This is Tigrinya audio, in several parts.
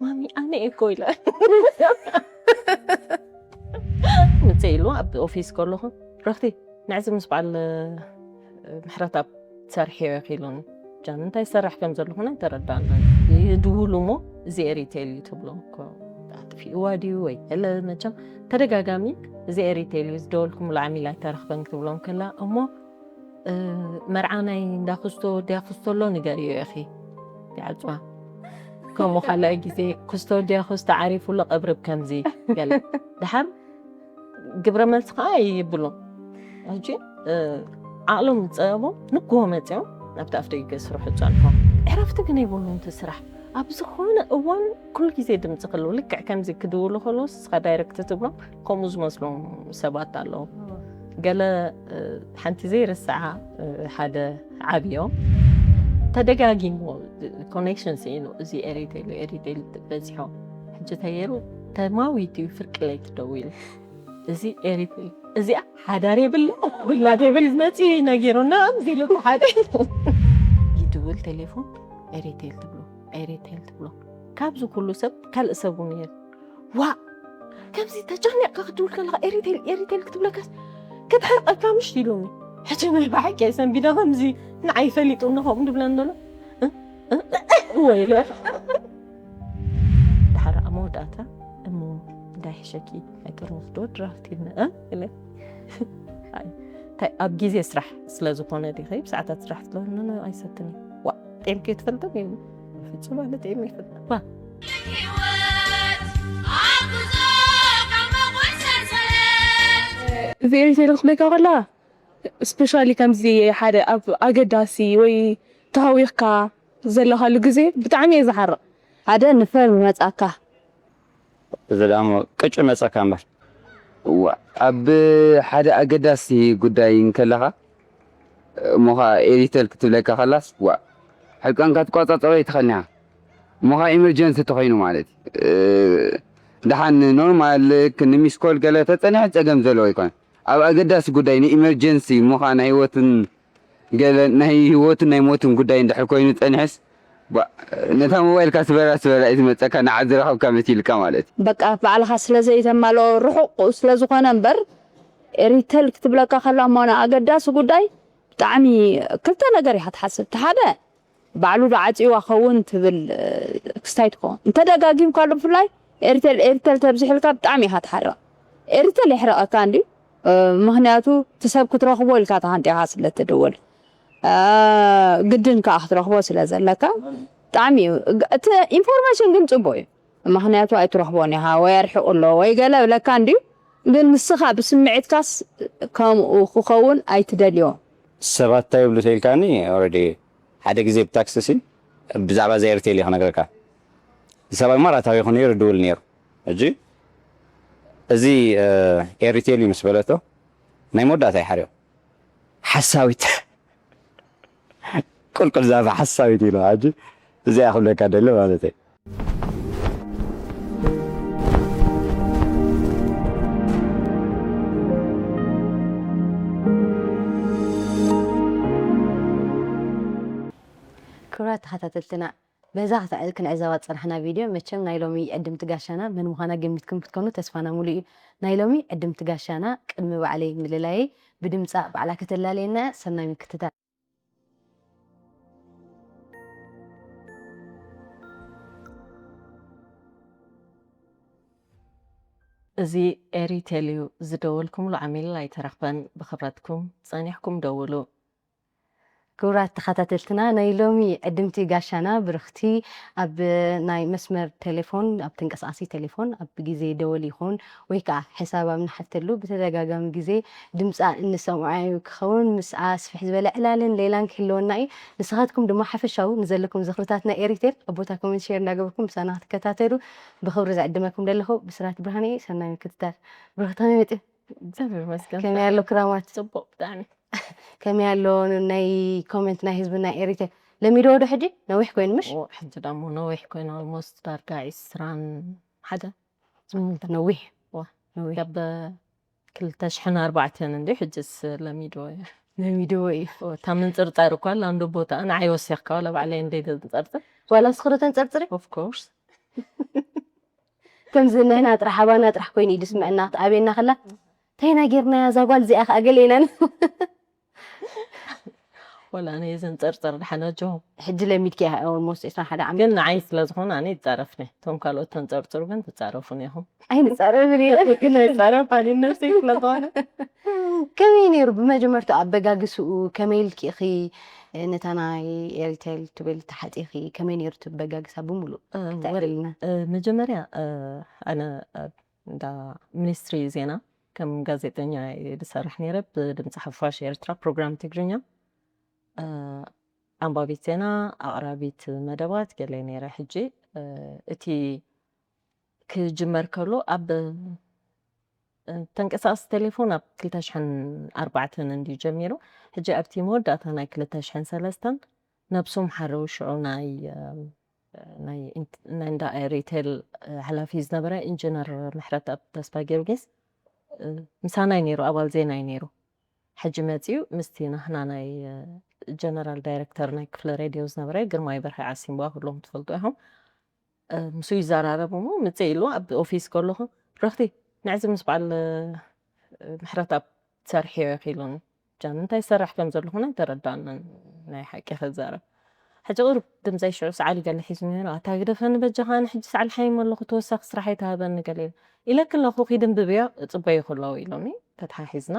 ማሚ ኣነ እኮ ኢለ ምጽእ ኢሉ ኣብ ኦፊስ ከለኹ ረኽቲ ንዕዚ ምስ በዓል ምሕረት ኣብ ትሰርሕዮ ኢኺ ኢሉኒ። ጃን እንታይ ይሰርሕ ከም ዘለኹ ኣይተረዳእናን። ይድውሉ እሞ እዚ ኤሪቴል እዩ ትብሎ እኮ ኣጥፊእዋ ድዩ ወይ ገለ መቸም ተደጋጋሚ እዚ ኤሪቴል እዩ ዝደወልኩምሉ ዓሚል ኣይተረኽበን ክትብሎም ከላ እሞ መርዓ ናይ እንዳ ክስቶ ወዲ ኣክስቶ ኣሎ ንገርዮ ኢኺ ይዓፅዋ ከምኡ ካልኣይ ግዜ ክስቶ ወዲ ኣክስቶ ዓሪፉ ኣሎ ቀብርብ ከምዚ ገለ ድሓር ግብረ መልሲ ከዓ ይብሉ ሕጂ ዓቕሎም ዝፀበቦም ንግሆ መፂኦም ናብቲ ኣፍ ደጊ ስርሑ ፀንሖም ዕረፍቲ ግን ይብሉ እቲ ስራሕ ኣብ ዝኾነ እዋን ኩሉ ግዜ ድምፂ ክልው ልክዕ ከምዚ ክድውሉ ከለዉ ስኻ ዳይረክት ትብሎም ከምኡ ዝመስሎም ሰባት ኣለዉ ገለ ሓንቲ ዘይርስዓ ሓደ ዓብዮም ተደጋጊሞ ኮኔክሽን ስኢኑ እዚ ኤሪቴል ኤሪቴል በዚሖም ሕጂ ተገይሩ ተማዊት እዩ ፍርቂ ለይቲ ደዊሉ እዚ ኤሪቴል እዚኣ ሓዳር የብላ ውላድ የብል መፂ ነጊሩና እዚ ኢሉ ሓደ ይድውል ቴሌፎን ኤሪቴል ትብሎ ኤሪቴል ትብሎ ካብዚ ኩሉ ሰብ ካልእ ሰብ እውን የል ዋ ከምዚ ተጨኒቕካ ክትብል ከለካ ኤሪቴል ኤሪቴል ክትብለካስ ክትሕርቀካ ምሽ ኢሉኒ ሕጂ ናይ ብሓቂ ሰንቢዳ ከምዚ ንዓይ ፈሊጡ እንኾም ድብለን ዘሎ ወይለ ድሓር ኣብ መወዳእታ እሞ እንዳይሕሸኪ ኣይጥርንፍዶ ድራፍት ኢልነ ኢለ እንታይ ኣብ ግዜ ስራሕ ስለ ዝኾነ ዲኸ ብሰዓታት ስራሕ ስለሆነ ኣይሰትን ዋ ጤም ከይትፈልጥም እዩ ፍጹም ኣነ ጤም ይፈልጥ ዋ እዚ ኤሪቴል ክብለካ ከላ ስፔሻሊ ከምዚ ሓደ ኣብ ኣገዳሲ ወይ ተሃዊኽካ ዘለኻሉ ግዜ ብጣዕሚ እየ ዝሓርቕ ሓደ ንፈር መጻካ እዚ ደኣ እሞ ቅጭ መጸካ እምበር። እዋ፣ ኣብ ሓደ ኣገዳሲ ጉዳይ እንከለኻ እሞ ኸኣ ኤሪተል ክትብለካ ከላስ፣ ዋእ፣ ሕልቀንካ ትቋጻጸሮ ኣይትኽእልን ኢኻ። እሞ ኸኣ ኢመርጀንሲ እንተኾይኑ ማለት እዩ። እ፣ ደሓን ኖርማል ክንሚስኮል ገለ ተጸኒሑ ጸገም ዘለዎ ኣይኮነን። ኣብ ኣገዳሲ ጉዳይ ንኢመርጀንሲ እሞ ኸኣ ናይ ህይወትን ገለ ናይ ህይወትን ናይ ሞትን ጉዳይ እንድሕር ኮይኑ ጸኒሑስ፣ ቧእ፣ ነታ ሞባይልካ ስበራ ስበራ እዩ ዝመጸካ፣ ንዓ ዝረኸብካ መሲልካ ማለት እዩ። በቃ ባዕልኻ ስለ ዘይተማልኦ ርሑቕ ስለ ዝኾነ እምበር፣ ኤሪተል ክትብለካ ከላ እሞ ንኣገዳሲ ጉዳይ ብጣዕሚ ክልተ ነገር ኢኻ ትሓስብ። እቲ ሓደ ባዕሉ ዶ ዓጽይዋ ኸውን ትብል ክስታይ ትኸውን። እንተደጋጊምካሉ ብፍላይ ኤሪተል ኤሪተል ተብዚሕልካ ብጣዕሚ ኢኻ ትሓርቕ። ኤሪተል የሕርቐካ እንድዩ። ምኽንያቱ እቲ ሰብ ክትረኽቦ ኢልካ ተሃንጢኻ ስለ ትድውል ግድን ከዓ ክትረኽቦ ስለ ዘለካ ብጣዕሚ እዩ እቲ ኢንፎርሜሽን ግን ፅቡቅ እዩ ምኽንያቱ ኣይትረኽቦን ኢኻ ወይ ኣርሒቁ ኣሎ ወይ ገለ ብለካ እንድዩ ግን ንስኻ ብስምዒትካስ ከምኡ ክኸውን ኣይትደልዮ ሰባት እንታይ ይብሉ ተይልካኒ ኦረዲ ሓደ ግዜ ብታክሲ ሲ ብዛዕባ እዚ ኤርቴል እዩ ክነግረካ ሰብኣይ ማራታዊ ይኹን ነይሩ ድውል ነይሩ ሕጂ እዚ ኤሪቴል እዩ ምስ በለቶ ናይ መወዳእታ ይሓርዮ ሓሳዊት ቁልቁል ዛፈ ሓሳዊት ኢሉ ሕጂ እዚኣ ክብለካ ደለ ማለት እዩ ክቡራት ተኸታተልትና በዛ ክትዕል ክንዕዘባ ዝፀናሕና ቪድዮ መቸም ናይ ሎሚ ዕድምቲ ጋሻና መን ምዃና ገሚትኩም ክትኮኑ ተስፋና ሙሉእ እዩ። ናይ ሎሚ ዕድምቲ ጋሻና ቅድሚ ባዕለይ ምልላየይ ብድምፃ ባዕላ ከተላልየና እያ። ሰናይ ምክትታል። እዚ ኤሪቴል እዩ ዝደወልኩምሉ ዓሚል ኣይተረኽበን ብኽብረትኩም ጸኒሕኩም ደውሉ። ክቡራት ተኸታተልትና ናይ ሎሚ ዕድምቲ ጋሻና ብርኽቲ ኣብ ናይ መስመር ቴሌፎን ኣብ ተንቀሳቓሲ ቴሌፎን ኣብ ግዜ ደወል ይኹን ወይ ከዓ ሕሳብ ኣብ ንሓተሉ ብተደጋጋሚ ግዜ ድምፃ እንሰምዖ እዩ ክኸውን ምስኣ ስፍሕ ዝበለ ዕላልን ሌላን ክህልወና እዩ ንስኻትኩም ድማ ሓፈሻዊ ንዘለኩም ዝኽርታት ናይ ኤሪቴል ኣብ ቦታ ኮመንት ሼር እንዳገበርኩም ምሳና ክትከታተሉ ብኽብሪ ዝዕድመኩም ዘለኹ ብስራት ብርሃን እዩ ሰናይ ምክትታል ብርኽቲ ከመይ መፅእ እግዚኣብሔር ይመስገን ከመይ ኣሎ ክራማት ፅቡቅ ብጣዕሚ ከመይ ኣሎ ናይ ኮመንት ናይ ህዝቢ ናይ ኤሪቴ ለሚዶ ወደ ሕጂ ነዊሕ ኮይኑ ምሽ ሕጂ ደሞ ነዊሕ ኮይኑ almost ዳርጋ ዒስራን ሓደ ነዊሕ ነዊሕ ካብ ክልተ ሽሕን ኣርባዕተን እንዲ ሕጅስ ለሚዶ እየ ለሚዶ እዩ እታ ምንፅርፃር እኳ ኣላ እንዶ ቦታ ንዓይ ወሲኽካ ዋላ ባዕለይ እንደ ዘንፀርፅር ዋላ ስኽሪ ተንፀርፅሪ of course ከም ዝንህና ጥራሕ ኣባና ጥራሕ ኮይኑ እዩ ዝስምዐና ክትኣብየና ከላ እንታይ ኢና ጌርናያ እዛ ጓል እዚኣ ከዓ ገለ ኢና ን- ወላ ኣነ እየ ዘንፀርፀር ድሓን ኣጆኹም። ሕጂ ለሚድኪ ኢኻ almost ዕስራን ሓደ ዓመት ግን ንዓይ ስለ ዝኾነ ኣነ ይፃረፍኒ። እቶም ካልኦት ተንፀርፅሩ ግን ትፃረፉን ኢኹም። ኣይንፃረፍን ኢና ግን ኣይፃረፍ ኣነ ነብሰይ ስለ ዝኾነ ከመይ ነይሩ ብመጀመርታ ኣበጋግስኡ ከመይ ኢልኪ ኢኺ ነታ ናይ ኤሪቴል ትብል ተሓፂኺ ከመይ ነይሩ እቲ ኣበጋግሳ ብምሉእ እ፣ ክተዕልልና እ፣ መጀመርያ እ፣ ኣነ ኣብ እንዳ ሚኒስትሪ ዜና ከም ጋዜጠኛ እየ ዝሰርሕ ነይረ። ብድምፂ ሓፋሽ ኤርትራ ፕሮግራም ትግርኛ እ፣ ኣንባቢት ዜና፣ ኣቕራቢት መደባት ገለ ነይረ። ሕጂ እ፣ እቲ ክጅመር ከሎ ኣብ እ፣ ተንቀሳቐሲ ቴሌፎን ኣብ ክልተ ሽሕን ኣርባዕተን እንድዩ ጀሚሩ። ሕጂ ኣብቲ መወዳእታ ናይ ክልተ ሽሕን ሰለስተን ነብሶም ሓረው ሽዑ ናይ እ፣ ናይ ኢንት- ናይ እንዳ ሪቴል እ፣ ሓላፊ ዝነበረ ኢንጂነር ምሕረት ኣብ ተስፋ ጊዮርጊስ እ፣ ምሳናይ ነይሩ፣ ኣባል ዜናይ ነይሩ። ሕጂ መፂኡ ምስቲ ናህና ናይ እ፣ ጀነራል ዳይሬክተር ናይ ክፍለ ሬድዮ ዝነበረ ግርማይ በርሀ ዓሲምባ ኩሎም ትፈልጡ ኢኹም። እ፣ ምስኡ ይዘራረብ እሞ ምፅእ ኢሉ ኣብ ኦፊስ ከለኹ ረኽቲ ንዕዚ ምስ በዓል እ፣ ምሕረት ኣብ ትሰርሕዮ ኢኺ ኢሉኒ። ጃን እንታይ ይሰርሕ ከም ዘለኹ ናይ ተረዳእናን ናይ ሓቂ ክዛረብ ሕጂ ቁሩብ ድምፀይ ሽዑ ሰዓል ገለ ሒዙ ነይሩ። ኣታ ግደፈኒ በጃኻ ኣነ ሕጂ ሰዓል ሓይም ኣለኹ ተወሳኺ ስራሕ ኣይተሃበኒ ገለ ኢለ ኢለኪ ኣለኹ ኪዲ እንብብዮ እፅበዩ ከለዉ ኢሎኒ። ተተሓሒዝና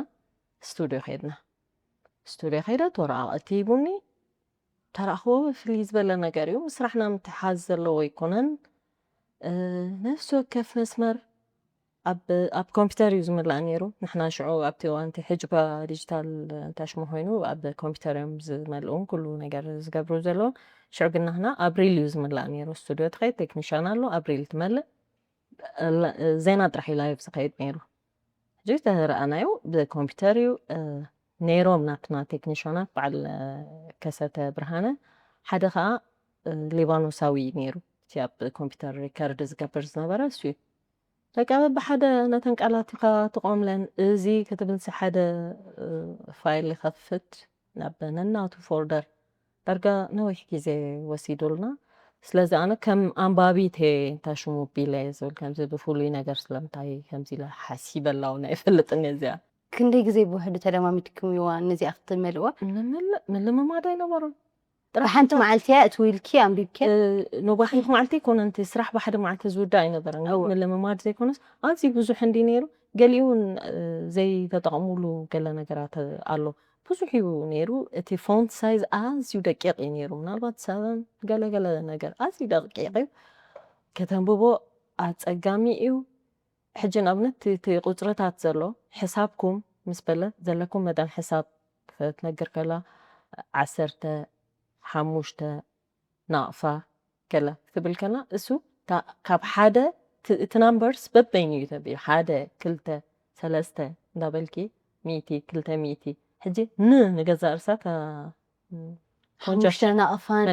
ስቱድዮ ከይድና። ስቱድዮ ከይደ ተወረቓቐቲ ሂቡኒ። ተረኽቦ ፍልይ ዝበለ ነገር እዩ። ስራሕና ምትሓዝ ዘለዎ ኣይኮነን። እ፣ ነፍሲ ወከፍ መስመር ኣብ ኣብ ኮምፒውተር እዩ ዝምላእ ነይሩ። ንሕና ሽዑ ኣብቲ እዋን እቲ ሕጅባ ዲጂታል እንታይ ሽሙ ኮይኑ ኣብ ኮምፒውተር እዮም ዝመልኡን ኩሉ ነገር ዝገብሩ ዘለውን። ሽዑ ግን ንሕና ኣብ ሪል እዩ ዝምላእ ነይሩ። ስቱድዮ ትኸይድ ቴክኒሻን ኣሎ ኣብ ሪል ትመልእ ለ- ዜና ጥራሕ እዩ ላይቭ ዝኸይድ ነይሩ። ሕጂ ተረኣናዮ ብኮምፒውተር እዩ እ፣ ነይሮም ናትና ቴክኒሻናት በዓል እ፣ ከሰተ ብርሃነ ሓደ ከዓ እ፣ ሊባኖሳዊ እዩ ነይሩ። እቲ ኣብ ኮምፒውተር ሪከርድ ዝገብር ዝነበረ እሱ እዩ። በቃ በብሓደ ነተን ቃላት ኢኻ ትቆምለን። እዚ ክትብልሲ ሓደ እ፣ ፋይል ይኸፍት ናብ ነናቱ ፎልደር ዳርጋ ነዊሕ ግዜ ወሲዱልና። ስለዚ ኣነ ከም ኣንባቢት እየ እንታይ ሽሙ ቢለ ዝብል ከምዚ ብፍሉይ ነገር ስለምንታይ ከምዚ ኢለ ሓሲበላ እውን ኣይፈልጥን እየ እዚኣ። ክንደይ ግዜ ብውሕዱ ተለማሚድኩምዋ ነዚኣ ክትመልእዋ? ንምልእ ምልምማድ ኣይነበሮን። ብሓንቲ መዓልቲ እያ እትው ኢልኪ ኣንቢብኪ? እ፣ ነዋሕቲ መዓልቲ ኣይኮነን እቲ ስራሕ ብሓደ መዓልቲ ዝውዳእ ኣይነበረን። ግን እወ። ምልምማድ ዘይኮነስ ኣዝዩ ብዙሕ እንዲ ነይሩ። ገሊኡ እውን እ፣ ዘይተጠቐሙሉ ገለ ነገራት ኣሎ። ብዙሕ እዩ ነይሩ። እቲ ፎንት ሳይዝ ኣዝዩ ደቂቕ እዩ ነይሩ። ምናልባት ሰበን ገለ ገለ ነገር ኣዝዩ ደቂቕ እዩ። ከተንብቦ ኣጸጋሚ እዩ። ሕጂ ንኣብነት እቲ እቲ ቁጽርታት ዘሎ ሕሳብኩም ምስ በለ ዘለኩም መጠን ሕሳብ ክትነግር ከላ ዓሰርተ፣ ሓሙሽተ፣ ናቕፋ ገለ ክትብል ከላ እሱ እታ- ካብ ሓደ እቲ- እቲ ናምበርስ በበይኑ እዩ ተቢሉ ሓደ ክልተ ሰለስተ እንዳበልኪ ሚእቲ ክልተ ሚእቲ ሕጂ ን ንገዛእ ርሳ እታ ም፣ ኮንጀክሽን ሓሙሽተ ናቕፋን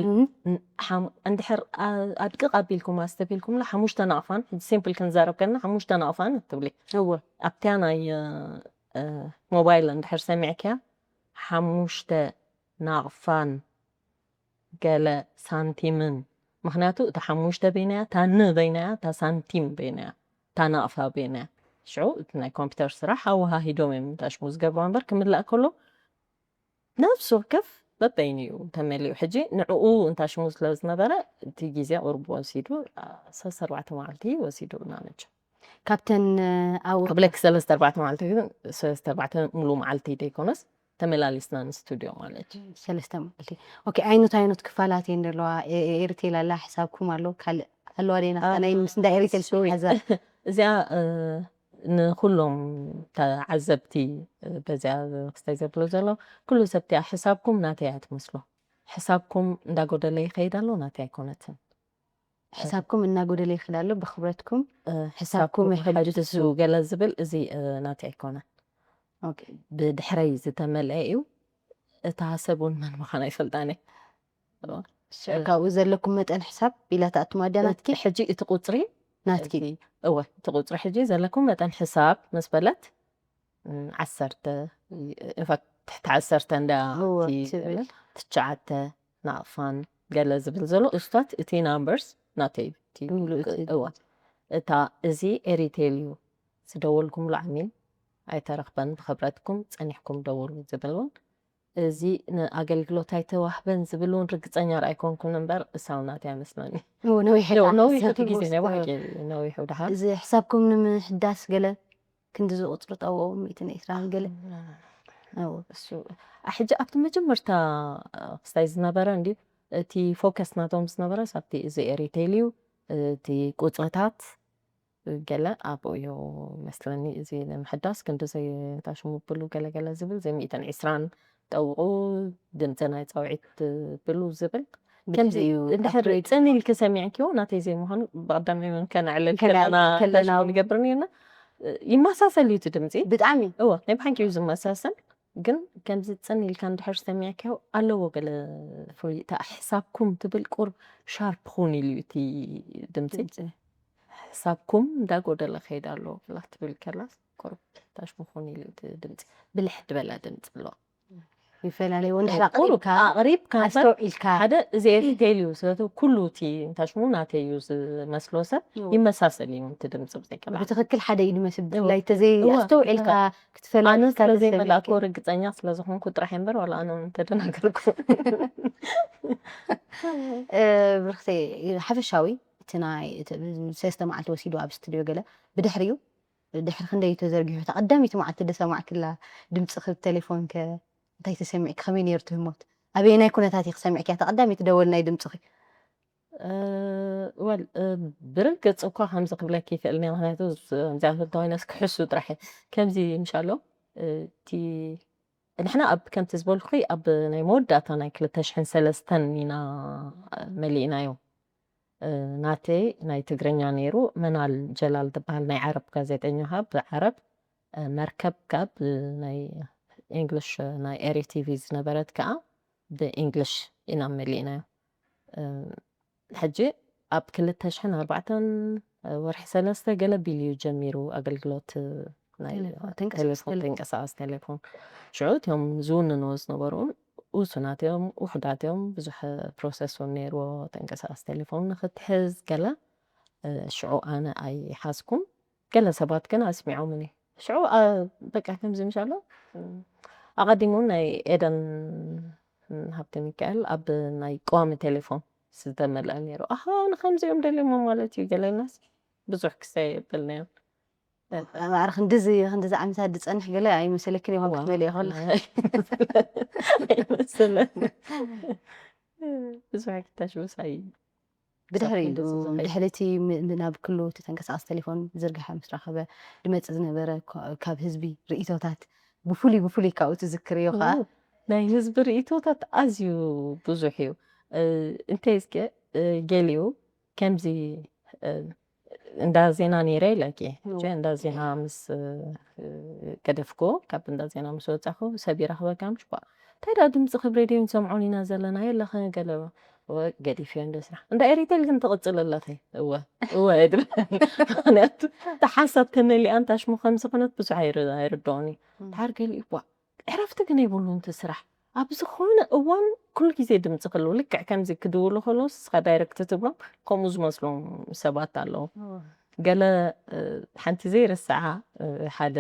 ን- ሓም- እንድሕር ኣ- ኣድቅቕ ኣቢልኩም ኣስተቢልኩምላ ሓሙሽተ ናቕፋን ሕጂ ሲምፕል ክንዛረብ ከለና ሓሙሽተ ናቕፋን ትብሊ እወ ኣብቲያ ናይ እ፣ እ፣ ሞባይል እንድሕር ሰሚዕክያ ሓሙሽተ ናቕፋን ገለ ሳንቲምን ምክንያቱ እታ ሓሙሽተ በይናያ እታ ን በይናያ እታ ሳንቲም በይናያ እታ ናቕፋ በይናያ ሽዑ እቲ ናይ ኮምፒውተር ስራሕ ኣወሃሂዶም እዮም ታሽሙ ዝገብሩ እምበር ክምላእ ከሎ ነብሲ ወከፍ በበይኑ እዩ ተመሊኡ ሕጂ ንዕኡ እንታሽሙ ስለ ዝነበረ እቲ ግዜ ቁርብ ወሲዱ ሰለስተ ኣርባዕተ መዓልቲ ወሲዱና መቸም ካብተን ኣብ ክብለኪ ሰለስተ ኣርባዕተ መዓልቲ ግን ሰለስተ ኣርባዕተ ሙሉ መዓልቲ ዘይኮነስ ተመላሊስና ንስቱድዮ ማለት እዩ ሰለስተ መዓልቲ ኦኬ ዓይነት ዓይነት ክፋላት እየን ዘለዋ ኤሪቴል ኣላ ሕሳብኩም ኣሎ ካልእ ኣለዋ ደና ናይ ምስ እንዳ ኤሪቴል ሶሪ ሓዛ እዚኣ እ፣ ንኩሎም ተዓዘብቲ እ፣ በዚኣ ክስታይ ዘብሎ ዘሎ ኩሉ ሰብ እቲኣ ሕሳብኩም ናተይ እያ ትመስሎ ሕሳብኩም እንዳጎደለ ይኸይድ ኣሎ ናተይ ኣይኮነትን ሕሳብኩም እናጎደለ ይኽእል ኣሎ ብክብረትኩም እ፣ ሕሳብኩም ሕሳብኩም ይሕድሱ ይሕድሱ። ገለ ዝብል እዚ እ፣ ናተይ ኣይኮነን ኦኬ ብድሕረይ ዝተመልአ እዩ እታ ሰብ እውን መን ምዃን ኣይፈልጣን እየ ሽዑ ካብኡ ዘለኩም መጠን ሕሳብ ኢላ ትኣትም ኣድያ ናትኪ ሕጂ እቲ ቁፅሪ ናትኪ እቲ- እወ እቲ ቁፅሪ ሕጂ ዘለኩም መጠን ሕሳብ ምስ በለት ም፣ ዓሰርተ ኢንፋክት ትሕቲ ዓሰርተ እንዳ እወ እቲ ትብል ትሽዓተ ናቕፋን ገለ ዝብል ዘሎ እሱታት እቲ ናምበርስ ናተይ እዩ። እቲ ምሉእ እቲ እወ እታ እዚ ኤሪቴል እዩ ዝደወልኩምሉ ዓሚል ኣይተረኽበን፣ ብኽብረትኩም ጸኒሕኩም ደውሉ ዝብል እውን፣ እዚ ንኣገልግሎት ኣይተዋህበን ዝብል እውን ርግጸኛ ኣይኮንኩን እምበር፣ እሳው ናተይ ኣይመስለኒ። እዎ፣ ነዊሕ ዶ- ድኣ ነዊሕ ዘተ እቲ ግዜ ናይ ዝወስድ ባሕቂ ነዊሑ ድሓር እዚ ሕሳብኩም ንምሕዳስ ገለ ክንዲ ዝቁፅሩ ጠውኦም ሚእትን ዕስራን ገለ። እዎ። እሱ ሕጂ ኣብቲ መጀመርታ ክስታይ ዝነበረ እንዲ እቲ ፎከስ ናቶም ዝነበረ ኣብቲ እዚ ኤሪቴል እዩ። እቲ ቁፅርታት ገለ ኣብኡ እዩ መስለኒ፣ እዚ ንምሕዳስ ክንዲ ዘይንታሽሙ ብሉ ገለገለ ዝብል፣ ዘይ ሚእትን ዕስራን ጠውቑ፣ ድምፂ ናይ ፃውዒት ብሉ ዝብል። ከምዚ ብድሕሪኡ እንድሕር ኣፕግሬድ ፅን ኢልኪ ሰሚዕክዮ ናተይ ዘይምዃኑ ብቐዳማይ እውን ከነዕልል ከነዕልል ከለና ከለና ታሽሙ እውን። ንገብር ነርና። ይመሳሰል እዩ እቲ ድምፂ። ብጣዕሚ እዎ፣ ናይ ብሓቂ እዩ ዝመሳሰል፣ ግን ከምዚ ፅን ኢልካ እንድሕር ሰሚዕክዮ ኣለዎ ገለ ፍሉይ። እታ ሕሳብኩም ትብል ቁር ሻርፕ ኹን ኢሉ እዩ እቲ ድምፂ። ድምፂ። ሕሳብኩም እንዳጎደለ ከይድ ኣለዎ ብላ ትብል ከላስ ቁርብ ታሽሙ ኹን ኢሉ እቲ ድምፂ። ብልሕ ዝበለ ድምፂ ኣለዎ። ይፈላለዩ እንድሕር ቁሩብ ኣቕሪብካ ኣቕሪብካ እምበር ኣስተውዒልካ ሓደ እዚ ኤሪቴል እዩ፣ ስለዚ ኩሉ እቲ እንታይ ሽሙ ናተይ እዩ ዝመስሎ ሰብ እዎ። ይመሳሰል እዩ እቲ ድምፂ ብዘይ ቀላዕ። ብትኽክል ሓደ እዩ ዝመስል። እዎ። ብፍላይ ተዘይ እዎ። ኣስተውዒልካ ኣነ ክትፈላልካ ስለ ተሰሚዕካ ዘይመላእኮ ርግፀኛ ስለ ዝኾንኩ ጥራሕ እምበር ዋላ ኣነ እውን ተደናገርኩ። እ፣ ብርክተይ ሓፈሻዊ እቲ ናይ እቲ ሰለስተ መዓልቲ ወሲዱ ኣብ ስቱድዮ ገለ ብድሕሪኡ ድሕሪ ክንደይ ተዘርጊሑ እታ ቀዳመይቲ መዓልቲ ዝሰማዕክላ ድምፂ ክብ ቴሌፎን ከ እንታይ ተሰሚዕኪ ከመይ ነይሩ ትህሞት ኣበየናይ ኩነታት እዩ ክሰሚዕኪ እታ ቀዳመይቲ ደወል ናይ ድምፅኺ ወል ብርግፅ እኳ ከምዚ ክብለኪ ይክእል እየ፣ ምክንያቱ እዚኣ ክልተ ኮይነስ ክሕሱ ጥራሕ እየ። ከምዚ ምሻሎ እቲ ንሕና ኣብ ከምቲ ዝበልኩ ኣብ ናይ መወዳእታ ናይ ክልተ ሽሕን ሰለስተን ኢና መሊእናዮ። ናተይ ናይ ትግርኛ ነይሩ፣ መናል ጀላል ዝበሃል ናይ ዓረብ ጋዜጠኛ ካብ ዓረብ፣ መርከብ ካብ ናይ ኢንግሊሽ ናይ ኤሪ ቲቪ ዝነበረት ከዓ ብኢንግሊሽ ኢና መሊእናዮ። ሕጂ ኣብ ክልተ ሽሕን ኣርባዕተን ወርሒ ሰለስተ ገለ ቢሉ እዩ ጀሚሩ ኣገልግሎት ናይ ቴሌፎን፣ ተንቀሳቃሲ ቴሌፎን፣ ቴሌፎን። ተንቀሳቃሲ ቴሌፎን። ሽዑ እቲኦም ዝውንንዎ ዝነበሩ ውሱናት እዮም፣ ውሑዳት እዮም። ብዙሕ ፕሮሰስ እውን ነይርዎ፣ ተንቀሳቃሲ ቴሌፎን ንክትሕዝ ገለ። ሽዑ ኣነ ኣይሓዝኩን፣ ገለ ሰባት ግን ኣስሚዖምኒ። ሽዑ በቃ ከምዚ ምሻሎ ኣቐዲሙ ናይ ኤደን ሃብተ ሚካኤል ኣብ ናይ ቀዋሚ ቴሌፎን ዝተመልአ ነይሩ። ኣሃ ንከምዚኦም ደልዮሞ ማለት እዩ ገለናስ ብዙሕ ክሳይ የበልናዮም። ማዕረ ክንድዚ ክንድዚ ዓመታት ዝፀንሕ ገለ ኣይመሰለክን ይኾን ክትመልዮ ከለኺ? ኣይመስለኒ። ብዙሕ ክታሽ ውሳይ ብድሕሪ ሳብ ክንድዚ ዝኸይድ። ድሕሪ እቲ ም- ናብ ኩሉ እቲ ተንቀሳቀስ ቴሌፎን ዝርግሐ ምስ ረኸበ ድመፅእ ዝነበረ ኳ- ካብ ህዝቢ ርእቶታት ብፍሉይ ብፍሉይ ካብኡ ትዝክርዮ ከዓ ው፣ ናይ ህዝቢ ርእቶታት ኣዝዩ ብዙሕ እዩ። እ፣ እንተ እስከ እ፣ ገሊኡ ከምዚ እ፣ እንዳ ዜና ነይረ ኢለኪ። ው። ጀ እንዳ ዜና ምስ እ፣ ገደፍኩ፣ ካብ እንዳ ዜና ምስ ወፃኹ ሰብ ይረኽበካ ምሽ ባ እንታይ ዳ ድምፂ ክብ ሬድዮ ንሰምዖን ኢና ዘለና የለኸ ገለ ወ- ገዲፍዮ እንደ ስራሕ እንዳ ኤሪቴል ግን ትቕፅል ኣለኸ። እወ እወ እየ ድብል። ምክንያቱ እቲ ሓሳብ ተመሊኣ እንታሽሙ ከም ዝኾነት ብዙሕ ኣይር- ኣይርድኦን እዩ። ድሓር ገሊኡ ባ ዕረፍቲ ግን የብሉን እቲ ስራሕ። ኣብ ዝኾነ እዋን ኩሉ ግዜ ድምፂ ክህልው፣ ልክዕ ከምዚ ክድውሉ ከለዉ ንስኻ ዳይረክት ትብሎም ከምኡ ዝመስሎም ሰባት ኣለዉ። ገለ እ፣ ሓንቲ ዘይርስዓ እ፣ ሓደ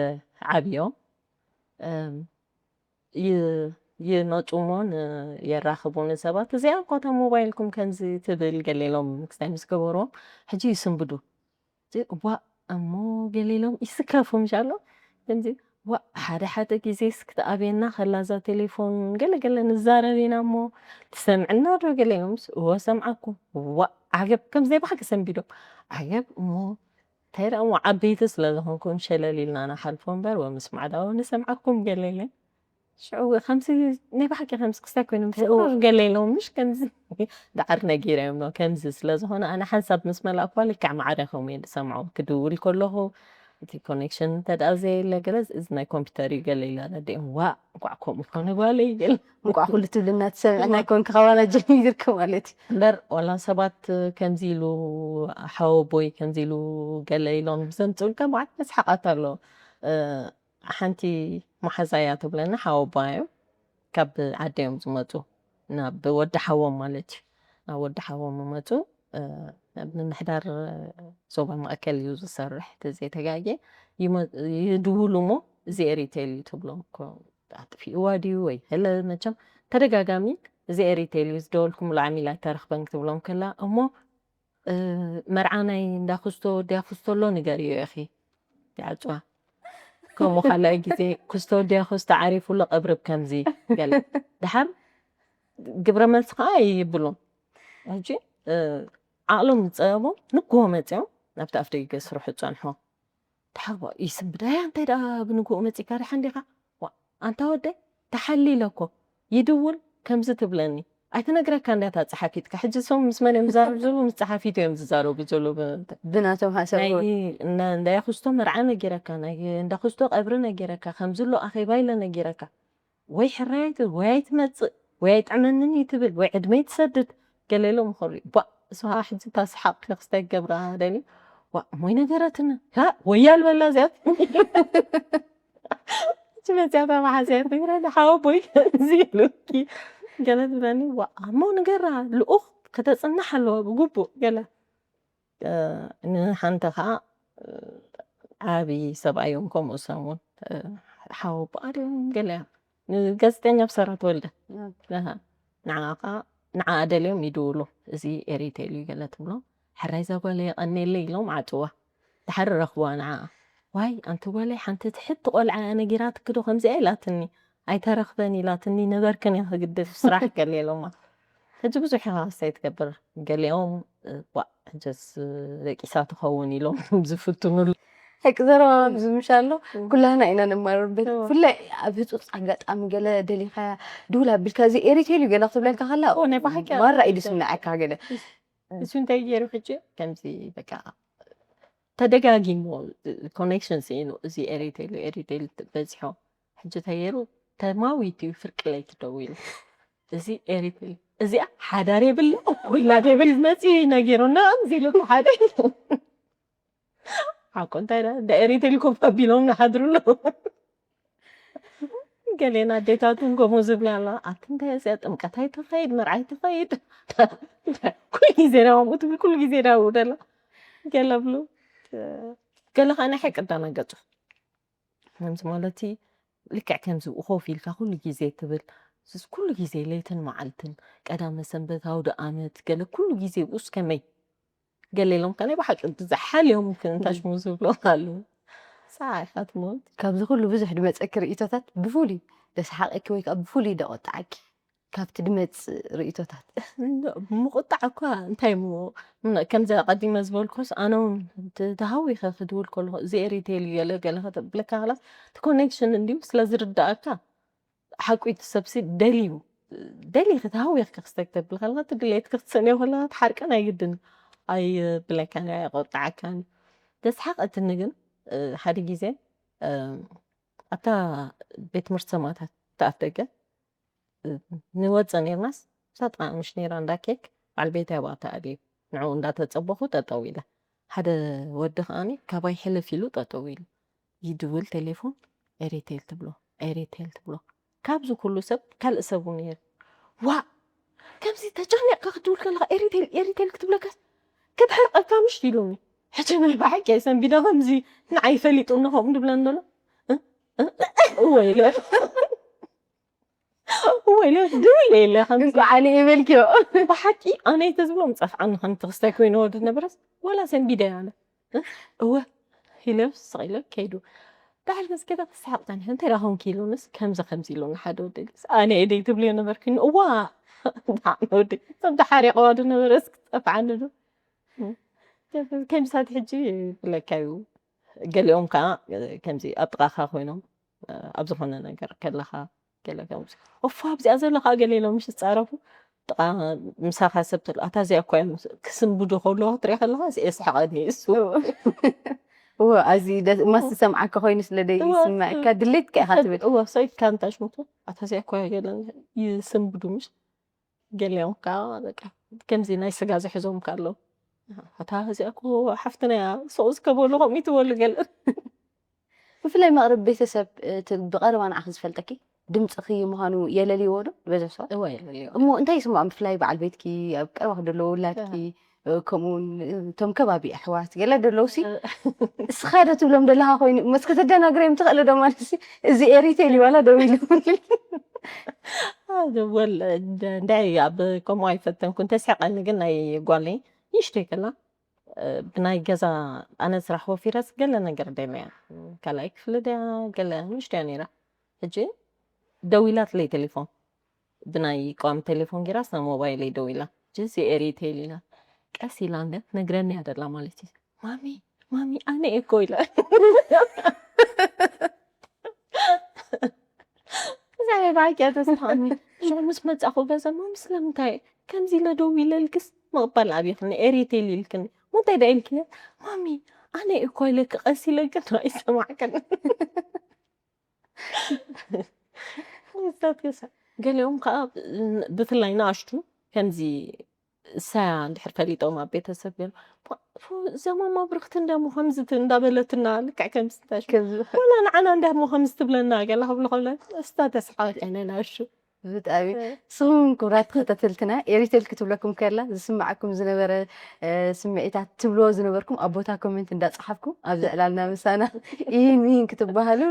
ዓብዮም እም፣ ይ- ይመፁ እሞ ን- የራኽቡ ንሰባት። እዚኣ እኳ እታ ሞባይልኩም ከምዚ ትብል ገለ ኢሎም ክስታይ ምስ ገበርዎም ሕጂ ይስንብዱ። እዚ ዋእ እሞ ገለ ኢሎም ይስከፉ ምሻሎ። ከምዚ ዋእ ሓደ ሓደ ግዜስ ክትኣብየና ከላ እዛ ቴሌፎን ገለ ገለ ንዛረብ ኢና እሞ ትሰምዕና ዶ ገለ ኢሎምስ እወ ሰምዓኩም። ዋእ ዓገብ ከምዚ ናይ ብሓቂ ሰንቢዶም። ዓገብ እሞ እንታይ ደኣ እሞ ዓበይቲ ስለ ዝኾንኩም ሸለል ኢልና ንሓልፎ እምበር ወምስማዕ ደኣ ንሰምዓኩም ገለ ኢለ። ሽዑ ከምዚ ናይ ብሓቂ ከምዚ ክስታይ ኮይኖም እዎ። ስቕር ገለ ኢሎም ምሽ ከምዚ ደዓር ነጊረዮም ነው ከምዚ ስለ ዝኾነ ኣነ ሓንሳብ ምስ መላእኳ ልክዕ ማዕረ ከምኡ እየ ዝሰምዖ ክድውል ከለኹ እቲ ኮኔክሽን እንተ ደኣ ዘየለ ገለ እዚ ናይ ኮምፒውተር እዩ ገለ ኢለ ኣረዲኦም ዋ እንኳዕ ከምኡ ኮነ ጓለይ ገለ እንኳዕ ኩሉ ትብልና ትሰምዕና ኮንክ ከባና ጀሚርክ ማለት እዩ እምበር ዋላ ሰባት ከምዚ ኢሉ ሓወቦይ ከምዚ ኢሉ ገለ ኢሎም ዘምፅኡልካ ብዓት መስሓቃት ኣሎ። ሓንቲ መሓዛ እያ ትብለና ሓወቦ እዮም ካብ ዓዲ እዮም ዝመፁ ናብ ወዲ ሓዎም ማለት እዩ ናብ ወዲ ሓዎም መፁ። ኣብ ምምሕዳር ዞባ ማእከል እዩ ዝሰርሕ፣ ተዘይተጋጌ ይድውሉ እሞ፣ እዚ ኤሪቴል እዩ ትብሎም እኮ፣ ኣጥፊእዋ ድዩ ወይ ገለ። መቸም ተደጋጋሚ፣ እዚ ኤሪቴል እዩ ዝደወልኩምሉ ዓሚል ኣይተረኽበን ክትብሎም ከላ፣ እሞ መርዓ ናይ እንዳ ኩስቶ ወዲ ኩስቶ ኣሎ ንገርዮ ኢኺ፣ ይዓጽዋ። ከምኡ ካልኣይ ግዜ፣ ኩስቶ ወዲ ኩስቶ ዓሪፉ ኣሎ ቀብርብ ከምዚ፣ ገለ። ድሓር ግብረ መልሲ ከዓ ይብሉን። ሕጂ ዓቕሎም ዝፀበቦም ንግሆ መፂኦም ናብቲ ኣፍ ደገ ስርሑ ፀንሖ። ድሓር ይስንብዳያ፣ እንታይ ደኣ ብንግሆ መፂካ ደሓን ዲኻ? ኣንታ ወደይ፣ ተሓሊለ እኮ፣ ይድውል ከምዚ ትብለኒ። ኣይትነግረካ እንዳ እታ ጸሓፊትካ። ሕጂ እሶም ምስ መን እዮም ዝዛረቡ ዘለዉ? ምስ ጸሓፊት እዮም ዝዛረቡ ዘለዉ። ብ-፣ ብናቶም ሓሳብ ናይ እንዳ፣ እንዳ ያኹስቶ መርዓ ነጊረካ፣ ናይ እንዳ ኩስቶ ቀብሪ ነጊረካ፣ ከምዚ ኣሎ ኣኼባ ኢለ ነጊረካ። ወይ ሕራይ ኣይትብል፣ ወይ ኣይትመጽእ፣ ወይ ኣይጥዕመንን እዩ ትብል፣ ወይ ዕድመይ ትሰድድ። ገለ ኢሎም ይኸዱ። ባ፣ እሱ ኸዓ ሕጂ እታ ሰሓቕ ክስታይ ክገብራ ደልዩ። ዋ፣ እሞይ ነገረትና። ካ፣ ወያ ልበላ እዚኣ። እቺ መጽያታ መሓዝያ ትነግረኒ፣ ሓወቦይ፣ እዚ ኢሉኪ። ገለ ትብለኒ፣ ዋ፣ እሞ ንገራ፣ ልኡኽ ከተጽንሕ ኣለዋ ብግቡእ፣ ገለ። እ፣ ንሓንቲ ኸዓ፣ እ፣ ዓቢ ሰብኣዮም ከምኡ ሰሙን፣ እ፣ ሓወቦኣ ድዮም ገለ እያ። ንጋዜጠኛ ብሰራ ተወልደ። ኣሃ። ንዓኣ ኸዓ፣ ንዓኣ ደልዮም ይድውሉ። እዚ ኤሪቴል እዩ ገለ ትብሎ። ሕራይ እዛ ጓለይ የቐንየለይ ኢሎም ዓጽዋ። ድሓር ረኽብዋ ንዓኣ። ዋይ፣ ኣንቲ ጓለይ ሓንቲ ትሕቲ ቆልዓ እያ ነጊራትኪ ዶ ከምዚኣ ኢላትኒ። ኣይተረኽበን ኢላትኒ ነበርክን እያ ክግድፍ ስራሕ ገለ ኢሎማ። ሕጂ ብዙሕ ኢኻ ክስታይ ትገብር። ገሊኦም፣ እ፣ ዋእ፣ ሕጅስ ደቂሳ ትኸውን ኢሎም ዝፍትኑሉ። ሕቂ ዘረባ ኣብዚ ምሽ ኣሎ። ኩላህና ኢና ነማርር ቤት። እዎ። ብፍላይ ኣብ ህጹጽ ኣጋጣሚ ገለ ደሊኻያ ድውል ኣቢልካ እዚ ኤሪቴል እዩ ገለ ክትብለልካ ከላ፣ እዎ፣ ናይ ብሓቂ ማራ እዩ ድስምዓካ ገለ። እሱ እንታይ ገይሩ ሕጂ ከምዚ በቃ ተደጋጊሙ ኮኔክሽን ስኢኑ እዚ ኤሪቴል፣ ኤሪቴል በዚሖ። ሕጂ እንታይ ገይሩ ተማዊት እዩ ፍርቂ ለይቲ ደው ኢሉ። እዚ ኤሪቴል፣ እዚኣ ሓዳር የብላ፣ ውላድ የብል መጺ ነጊሩና፣ ከምዚ ኢሉ ሓደ። ሓቁ እንታይ ደኣ፣ እንዳ ኤሪቴል ኮፍ ኣቢሎም ንሓድሩ ኣለዉ። ገሌና ኣዴታቱ እውን ከምኡ ዝብላ ኣለዋ። ኣቲ እንታይ እዚኣ ጥምቀት ኣይትኸይድ፣ መርዓ ኣይትኸይድ። ኩሉ ግዜ ዳ ከምኡ ትብል፣ ኩሉ ግዜ ዳ ኣብኡ ደላ። ገለ ብሉ፣ ገለ ኸዓ ናይ ሓቂ እዳናገጹ። ከምዚ ማለት ልክዕ ከምዚ ኮፍ ኢልካ ኩሉ ግዜ ትብል፣ ስስ ኩሉ ግዜ ለይትን መዓልትን፣ ቀዳመ ሰንበት፣ ኣውደ ኣመት፣ ገለ ኩሉ ግዜ ብኡስ ከመይ? ገለ ኢሎም ከ ናይ ብሓቂ ዝሓልዮም ክንታሽሙ ዝብሎም ኣለዉ። ሰዓ ኢኻ ትሞት። ካብዚ ኩሉ ብዙሕ ድመጸኪ ርእይቶታት ብፍሉይ ደስሓቐኪ ወይ ከኣ ብፍሉይ ደቖጣዓኪ ካብቲ ድመጽእ ርእይቶታት? ምቑጣዕ እኳ እንታይ እሞ፣ ም-፣ ከምዚ ኣቐዲመ ዝበልኩስ፣ ኣነ እውን ት-፣ ተሃዊኸ ክድውል ከለኹ፣ እዚ ኤሪቴል እዩ ገለ ገለ ከተብለካ ከላ፣ እቲ ኮኔክሽን እንድዩ ስለ ዝርድኣካ፣ ሓቁ እቲ ሰብሲ ደልዩ፣ ደሊኺ ተሃዊኽኪ ክስታይ ክተብል ከለኻ፣ እቲ ድሌትኪ ክትስእንዮ ከለኻ፣ እቲ ሓርቀን ኣይግድን፣ ኣይብለካን፣ ኣይቆጣዓካን። ደስሓቐትኒ ግን፣ እ፣ ሓደ ግዜ፣ እ፣ ኣብታ ቤት ትምህርቲ ሰማእታት፣ እታ ኣፍ ደገ፣ እ፣ ንወጽእ ኔርናስ፣ እሳ ጥቓ ምሽ ኔራ እንዳ ኬክ፣ በዓል ቤተይ ኣብኣ ተኣልዩ። ንዕኡ እንዳተጸበኹ ጠጠው ኢለ። ሓደ ወዲ ከኣኒ ካባይ ሕልፍ ኢሉ ጠጠው ኢሉ። ይድውል ቴሌፎን፣ ኤሪቴል ትብሎ፣ ኤሪቴል ትብሎ። ካብዚ ኩሉ ሰብ ካልእ ሰብ እውን ነይሩ። ዋእ! ከምዚ ተጨኒቕካ ክትድውል ከለኻ ኤሪቴል፣ ኤሪቴል ክትብለካስ ክትሕርቐካ ምሽ ኢሉኒ። ሕጂ ናይ ብሓቂ ሰንቢደ ከምዚ ንዓይ ፈሊጡኒ ከምኡ ድብለኒ ዘሎ። እ? እ? እወ ኢለ። እወ ኢለ፣ ድውል ኢለ ከምዚ። እንኳዕ ኣነ ይበልክዮ። ብሓቂ ኣነ ተዝብሎም ጸፍዓኒ ከምቲ ክስታይ ኮይኑ ወዲ ነበረስ፣ ወላ ሰንቢደ ኣነ። እ? እወ ኢለ ስቕ ኢለ ከይዱ። ዳሕር ገዝከታ ክስሓቕ ጸኒሐ፣ እንታይ ደኣ ኾንኪ ኢሉንስ፣ ከምዚ ከምዚ ኢሉኒ ሓደ ወዲ ኢሉስ፣ ኣነ እየ ደይ ትብልዮ ነበርኪ፣ እዋ፣ ብጣዕሚ ወዲ፣ እቶም ተሓሪቕዋ ዶ ነበረስ ክጸፍዓኒ ዶ? እ? ከምሳት ሕጂ ይብለካ እዩ። ገሊኦም ከኣ ከምዚ ኣብ ጥቓኻ ኮይኖም፣ ኣብ ዝኾነ ነገር ከለኻ ገለ ከምዚ፣ ኦፋ ኣብዚኣ ዘሎ ከኣ ገለ ኢሎም ምሽ ዝጻረፉ፣ ጥቓ ምሳኻ ሰብ ተሎ፣ ኣታ እዚኣ እኮ እዮም ክስንብዱ ከለዉ ክትሪኦ ከለኻ የስሕቐኒ እሱ። እወ፣ ኣዚ ደስ-፣ ማስ ዝሰምዓካ ኮይኑ ስለ ደይ እወ፣ ይስምዐካ፣ ድሌትካ ኢኻ ትብል። እወ፣ ሰይድካ እንታይ ሽሙ? ኣታ እዚኣ እኮ ገለ ይስንብዱ ምሽ? ገሊኦም ከኣ በቃ ከምዚ ናይ ስጋ ዝሕዞም ከ ኣለዉ። ኣታ እዚኣ እኮ ሓፍትና እያ፣ ሱቕ ዝከበሉ ከምኡ ይትበሉ ገለ። ብፍላይ መቕርብ ቤተሰብ፣ እቲ ብቐረባ ንዓኺ ዝፈልጠኪ ድምፅኺ ምዃኑ የለልይዎ ዶ ዝበዝሕ ሰባት? እወ፣ የለልይዎ። እሞ እንታይ ይስምዖም? ብፍላይ በዓል ቤትኪ፣ ኣብ ቀረባኺ ዘለዉ ውላድኪ፣ ኣሃ። ከምኡ እውን እቶም ከባቢ ኣሕዋት ገለ ደለውሲ እስኻ ዶ ትብሎም ደለኻ ኮይኑ መስከ ተደናግረዮም ትኽእል ዶ ማለት እዚ ኤሪቴል ዋላ ደው ኢሉ ወል እንዳይ ኣብ ከምኡ ኣይፈተንኩን። ተስሕቀኒ ግን ናይ ጓለይ ንእሽተይ ከላ ብናይ ገዛ ኣነ ስራሕ ወፊረስ ገለ ነገር ደለያ ካልኣይ ክፍሊ ደያ ገለ ንእሽተያ ነይራ። ሕጂ ደዊላትለይ ቴሌፎን ብናይ ቀዋሚ ቴሌፎን ጌራስ ናብ ሞባይለይ ደዊላ ጅንሲ ኤሪቴል ኢላ ቀስ ኢላ እንደ ነግረኒ ያደላ ማለት እዩ። ማሚ ማሚ ኣነ እኮ ኢላ እዛ ባቂያ ተስፋኒ ሽዑ ምስ መጻኹ ገዛ ማሚ ስለምንታይ ከምዚ ኢለ ደው ኢለልክስ ምቕባል ኣብይኽኒ ኤሪቴል ኢልክኒ ሙንታይ ዳ ኢልክኒ ማሚ ኣነ እኮ ኢለክ ቀስ ኢለክ ኣይሰማዕክን ገሊኦም ከዓ ብፍላይ ንኣሽቱ ከምዚ እሳያ እንድሕር ፈሊጦም ኣብ ቤተሰብ ገለ እዛ ማማ ብርክቲ እንዳሞ ከምዚ እንዳበለትና ልክዕ ከምዚ ወላ ንዓና እንዳሞ ከምዚ ትብለና ገላ ክብሉ ከብለ እስታ ተስሓቀ ናሹ ብጣዕሚ ስኹም ክቡራት ተኸታተልትና ኤሪቴል ክትብለኩም ከላ ዝስማዓኩም ዝነበረ ስምዒታት ትብልዎ ዝነበርኩም ኣብ ቦታ ኮሜንት እንዳፀሓፍኩም ኣብዚ ዕላልና ምሳና ይህን ይህን ክትበሃሉ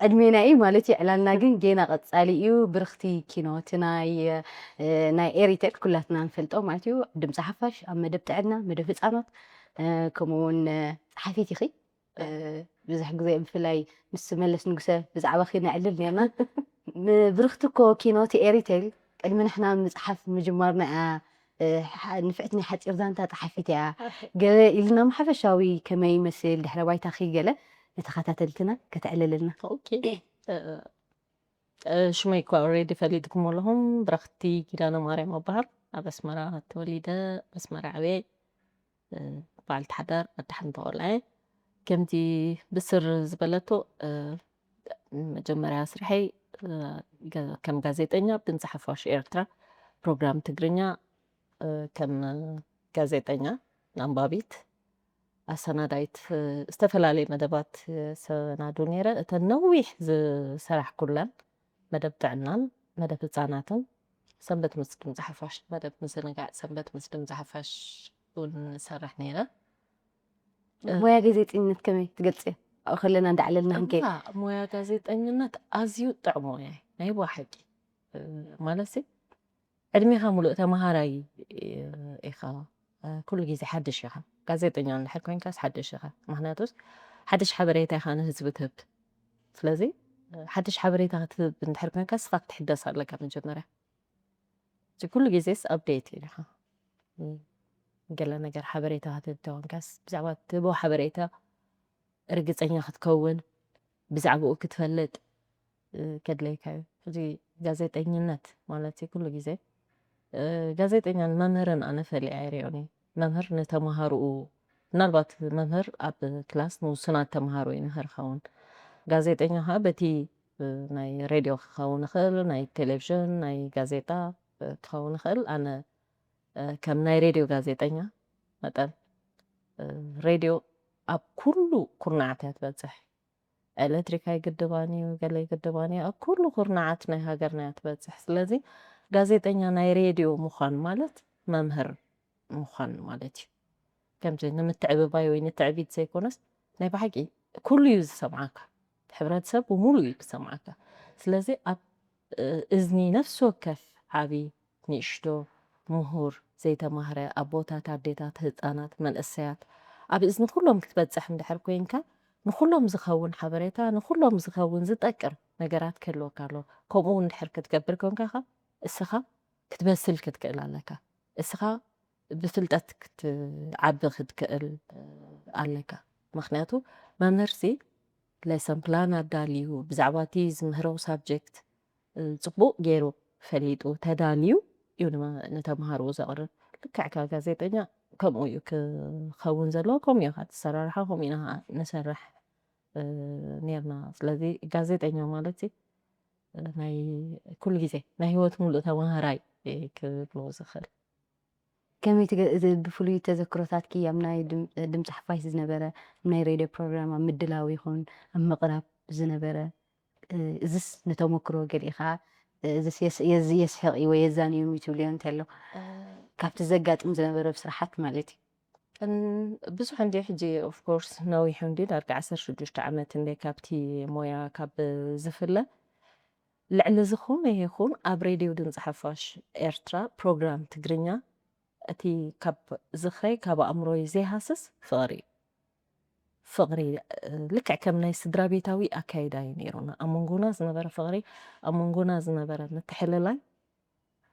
ዕድሜና እዩ ማለት እዩ ዕላልና ግን ጌና ቀፃሊ እዩ ብርክቲ ኪኖ ትናይ ናይ ኤሪቴል ኩላትና ንፈልጦ ማለት እዩ ድምፂ ሓፋሽ ኣብ መደብ ጥዕና መደብ ህፃናት ከምኡ እውን ፀሓፊት ኢኺ ብዙሕ ግዜ ብፍላይ ምስ መለስ ንጉሰ ብዛዕባኺ ነዕልል ነርና ብርክቲ እኮ ኪኖ እቲ ኤሪቴል ቅድሚ ንሕና ምፅሓፍ ምጅማርና እያ ንፍዕቲ ናይ ሓፂር ዛንታ ፀሓፊት እያ ገለ ኢልና ሓፈሻዊ ከመይ ይመስል ድሕረ ባይታኺ ገለ ንተኸታተልትና ከተዕልልና ሽመይ እኳ ኦሬዲ ፈሊጥኩም ኣለኹም ብረኽቲ ኪዳነ ማርያም ኣበሃል ኣብ ኣስመራ ተወሊደ ኣስመራ ዓብየ በዓልቲ ሓዳር ኣደ ሓንቲ ቆልዓ እየ። ከምቲ ብስር ዝበለቶ መጀመርያ ስርሐይ ከም ጋዜጠኛ ኣብ ድምፂ ሓፋሽ ኤርትራ ፕሮግራም ትግርኛ ከም ጋዜጠኛ ኣንባቢት ኣሰናዳይት ዝተፈላለየ መደባት ሰናዱ ነይረ። እተን ነዊሕ ዝሰራሕኩለን መደብ ጥዕናን መደብ ህፃናትን ሰንበት ምስ ድምፂ ሓፋሽ መደብ ምዝንጋዕ ሰንበት ምስ ድምፂ ሓፋሽ እውን ንሰርሕ ነይረ። ሞያ ጋዜጠኝነት ከመይ ትገልፅዮ? ኣብኡ ከለና እንዳዕለልና ክንከይድ። ሞያ ጋዜጠኝነት ኣዝዩ ጥዑም ሞያ ናይ ብሓቂ ማለት ዕድሜኻ ሙሉእ ተምሃራይ ኢኻ። ኩሉ ግዜ ሓድሽ ኢኻ። ጋዜጠኛ እንድሕር ኮይንካስ ሓድሽ ኢኻ። ምክንያቱስ ሓድሽ ሓበሬታ ኢኻ ንህዝቢ ትህብ። ስለዚ ሓድሽ ሓበሬታ ክትህብ እንድሕር ኮይንካ ንስኻ ክትሕደስ ኣለካ መጀመርያ። እዚ ኩሉ ግዜስ ኣፕዴት ኢኻ። ገለ ነገር ሓበሬታ ክትህብ ተኮንካስ ብዛዕባ ትህቦ ሓበሬታ ርግፀኛ ክትከውን ብዛዕባኡ ክትፈልጥ ከድለይካ እዩ። እዚ ጋዜጠኝነት ማለት ኩሉ ግዜ ጋዜጠኛን መምህርን ኣነ ፈሊዐ ኣይሪኦን እየ። መምህር ንተምሃርኡ ምናልባት መምህር ኣብ ክላስ ንውሱናት ተምሃሮ ይምህር ይኸውን። ጋዜጠኛ ከዓ በቲ ናይ ሬድዮ ክኸውን ይኽእል፣ ናይ ቴሌቪዥን፣ ናይ ጋዜጣ ክኸውን ይኽእል። ኣነ ከም ናይ ሬድዮ ጋዜጠኛ መጠን ሬድዮ ኣብ ኩሉ ኩርናዓት እያ ትበፅሕ። ኤሌክትሪክ ኣይግድባን እዩ፣ ገለ ይግድባን እዩ። ኣብ ኩሉ ኩርናዓት ናይ ሃገርና እያ ትበፅሕ። ስለዚ ጋዜጠኛ ናይ ሬድዮ ምዃን ማለት መምህር ምዃን ማለት እዩ። ከምዚ ንምትዕብባይ ወይ ንትዕቢት ዘይኮነስ ናይ ብሓቂ ኩሉ እዩ ዝሰምዓካ። ሕብረተሰብ ብምሉእ እዩ ዝሰምዓካ። ስለዚ ኣብ እዝኒ ነፍሲ ወከፍ ዓቢ ንእሽቶ፣ ምሁር፣ ዘይተማህረ፣ ኣቦታት፣ ኣዴታት፣ ህፃናት፣ መንእሰያት ኣብ እዝኒ ኩሎም ክትበፅሕ እንድሕር ኮይንካ ንኩሎም ዝኸውን ሓበሬታ ንኩሎም ዝኸውን ዝጠቅም ነገራት ክህልወካ ኣለዎ። ከምኡ እውን እንድሕር ክትገብር ኮንካ ከ እስኻ ክትበስል ክትክእል ኣለካ። እስኻ ብፍልጠት ክትዓቢ ክትክእል ኣለካ። ምክንያቱ መምህርሲ ሌሰን ፕላን ኣዳልዩ ብዛዕባ እቲ ዝምህሮ ሳብጀክት ፅቡቕ ገይሩ ፈሊጡ ተዳልዩ እዩ ንተምሃርኡ ዘቕርብ። ልክዕ ከ ጋዜጠኛ ከምኡ እዩ ክኸውን ዘለዎ፣ ከምኡ እዩ ከዓ ኣሰራርሓ ከምኡ ኢና ከዓ ንሰርሕ ነርና። ስለዚ ጋዜጠኛ ማለት ናይ ኩሉ ግዜ ናይ ህይወት ሙሉእ ተምሃራይ ክብሎ ዝኽእል። ከመይ ብፍሉይ ተዘክሮታትኪ ኣብ ናይ ድምፂ ሓፋሽ ዝነበረ ናይ ሬድዮ ፕሮግራም ኣብ ምድላው ይኹን ኣብ ምቕራብ ዝነበረ እዝስ ንተመክሮ ገሊእኻ እዚ የስሕቕ እዩ ወይ የዛንዮም እዩ ትብልዮ እንተሎ ካብቲ ዘጋጥም ዝነበረ ብስራሓት ማለት እዩ። ብዙሕ እንዲ ሕጂ ኦፍኮርስ ነዊሑ እንዲ ዳርጋ ዓሰርተ ሽዱሽተ ዓመት እንደ ካብቲ ሞያ ካብ ዝፍለ ልዕሊ ዝኾነ ይኹን ኣብ ሬድዮ ድምፂ ሓፋሽ ኤርትራ ፕሮግራም ትግርኛ እቲ ካብ ዝኽረይ ካብ ኣእምሮይ ዘይሃስስ ፍቕሪ እዩ። ፍቕሪ ልክዕ ከም ናይ ስድራ ቤታዊ ኣካይዳ እዩ ነይሩና። ኣብ መንጎና ዝነበረ ፍቕሪ፣ ኣብ መንጎና ዝነበረ ምትሕልላይ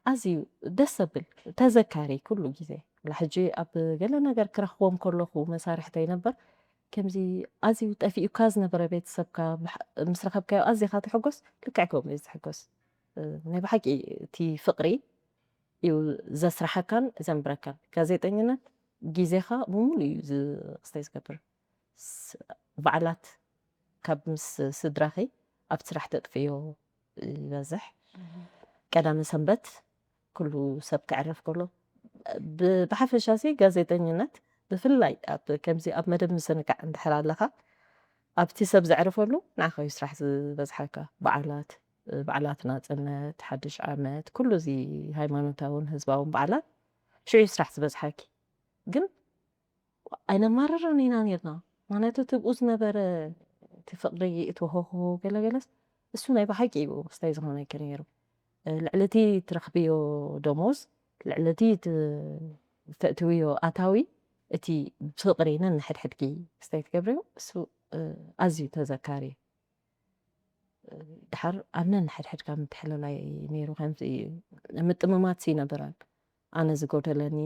ኣዝዩ ደስ ዘብል ተዘካሪ ኩሉ ግዜ። ሕጂ ኣብ ገለ ነገር ክረኽቦም ከለኹ መሳርሕተይ ነበር ከምዚ ኣዝዩ ጠፊኡካ ዝነበረ ቤተሰብካ ምስ ረኸብካዮ ኣዚኻ ትሕጎስ። ልክዕ ከምኡ እዩ ዝሕጎስ። ናይ ብሓቂ እቲ ፍቕሪ እዩ ዘስርሓካን ዘንብረካን። ጋዜጠኝነት ግዜኻ ብምሉእ እዩ ክስታይ ዝገብር። በዓላት ካብ ምስ ስድራኺ ኣብ ስራሕ ተጥፍዮ ይበዝሕ። ቀዳመ ሰንበት ኩሉ ሰብ ክዕረፍ ከሎ ብሓፈሻ ሲ ጋዜጠኝነት ብፍላይ ኣብ ከምዚ ኣብ መደብ ምስንቃዕ እንድሕር ኣለኻ ኣብቲ ሰብ ዘዕርፈሉ ንዓኻ እዩ ስራሕ ዝበዝሓካ። በዓላት በዓላት ናፅነት፣ ሓድሽ ዓመት፣ ኩሉ እዚ ሃይማኖታውን ህዝባውን በዓላት ሽዑ እዩ ስራሕ ዝበዝሓኪ። ግን ኣይነማርርን ኢና ነርና። ምክንያቱ እቲ ብኡ ዝነበረ እቲ ፍቕሪ እቲ ሆሆ ገለገለስ እሱ ናይ ብሓቂ እዩ ክስታይ ዝኾነኪ ነይሩ። ልዕሊ እቲ ትረኽብዮ ደሞዝ ልዕሊ እቲ ተእትውዮ ኣታዊ እቲ ፍቕሪ ነንሕድሕድኪ ክስታይ ትገብርዮ እሱ ኣዝዩ ተዘካሪ እዩ። ድሓር ኣብ ነንሕድሕድካ ምትሕልላይ ነይሩ ከምዚ እዩ። ምጥምማት ይነበራል። ኣነ ዝጎደለኒ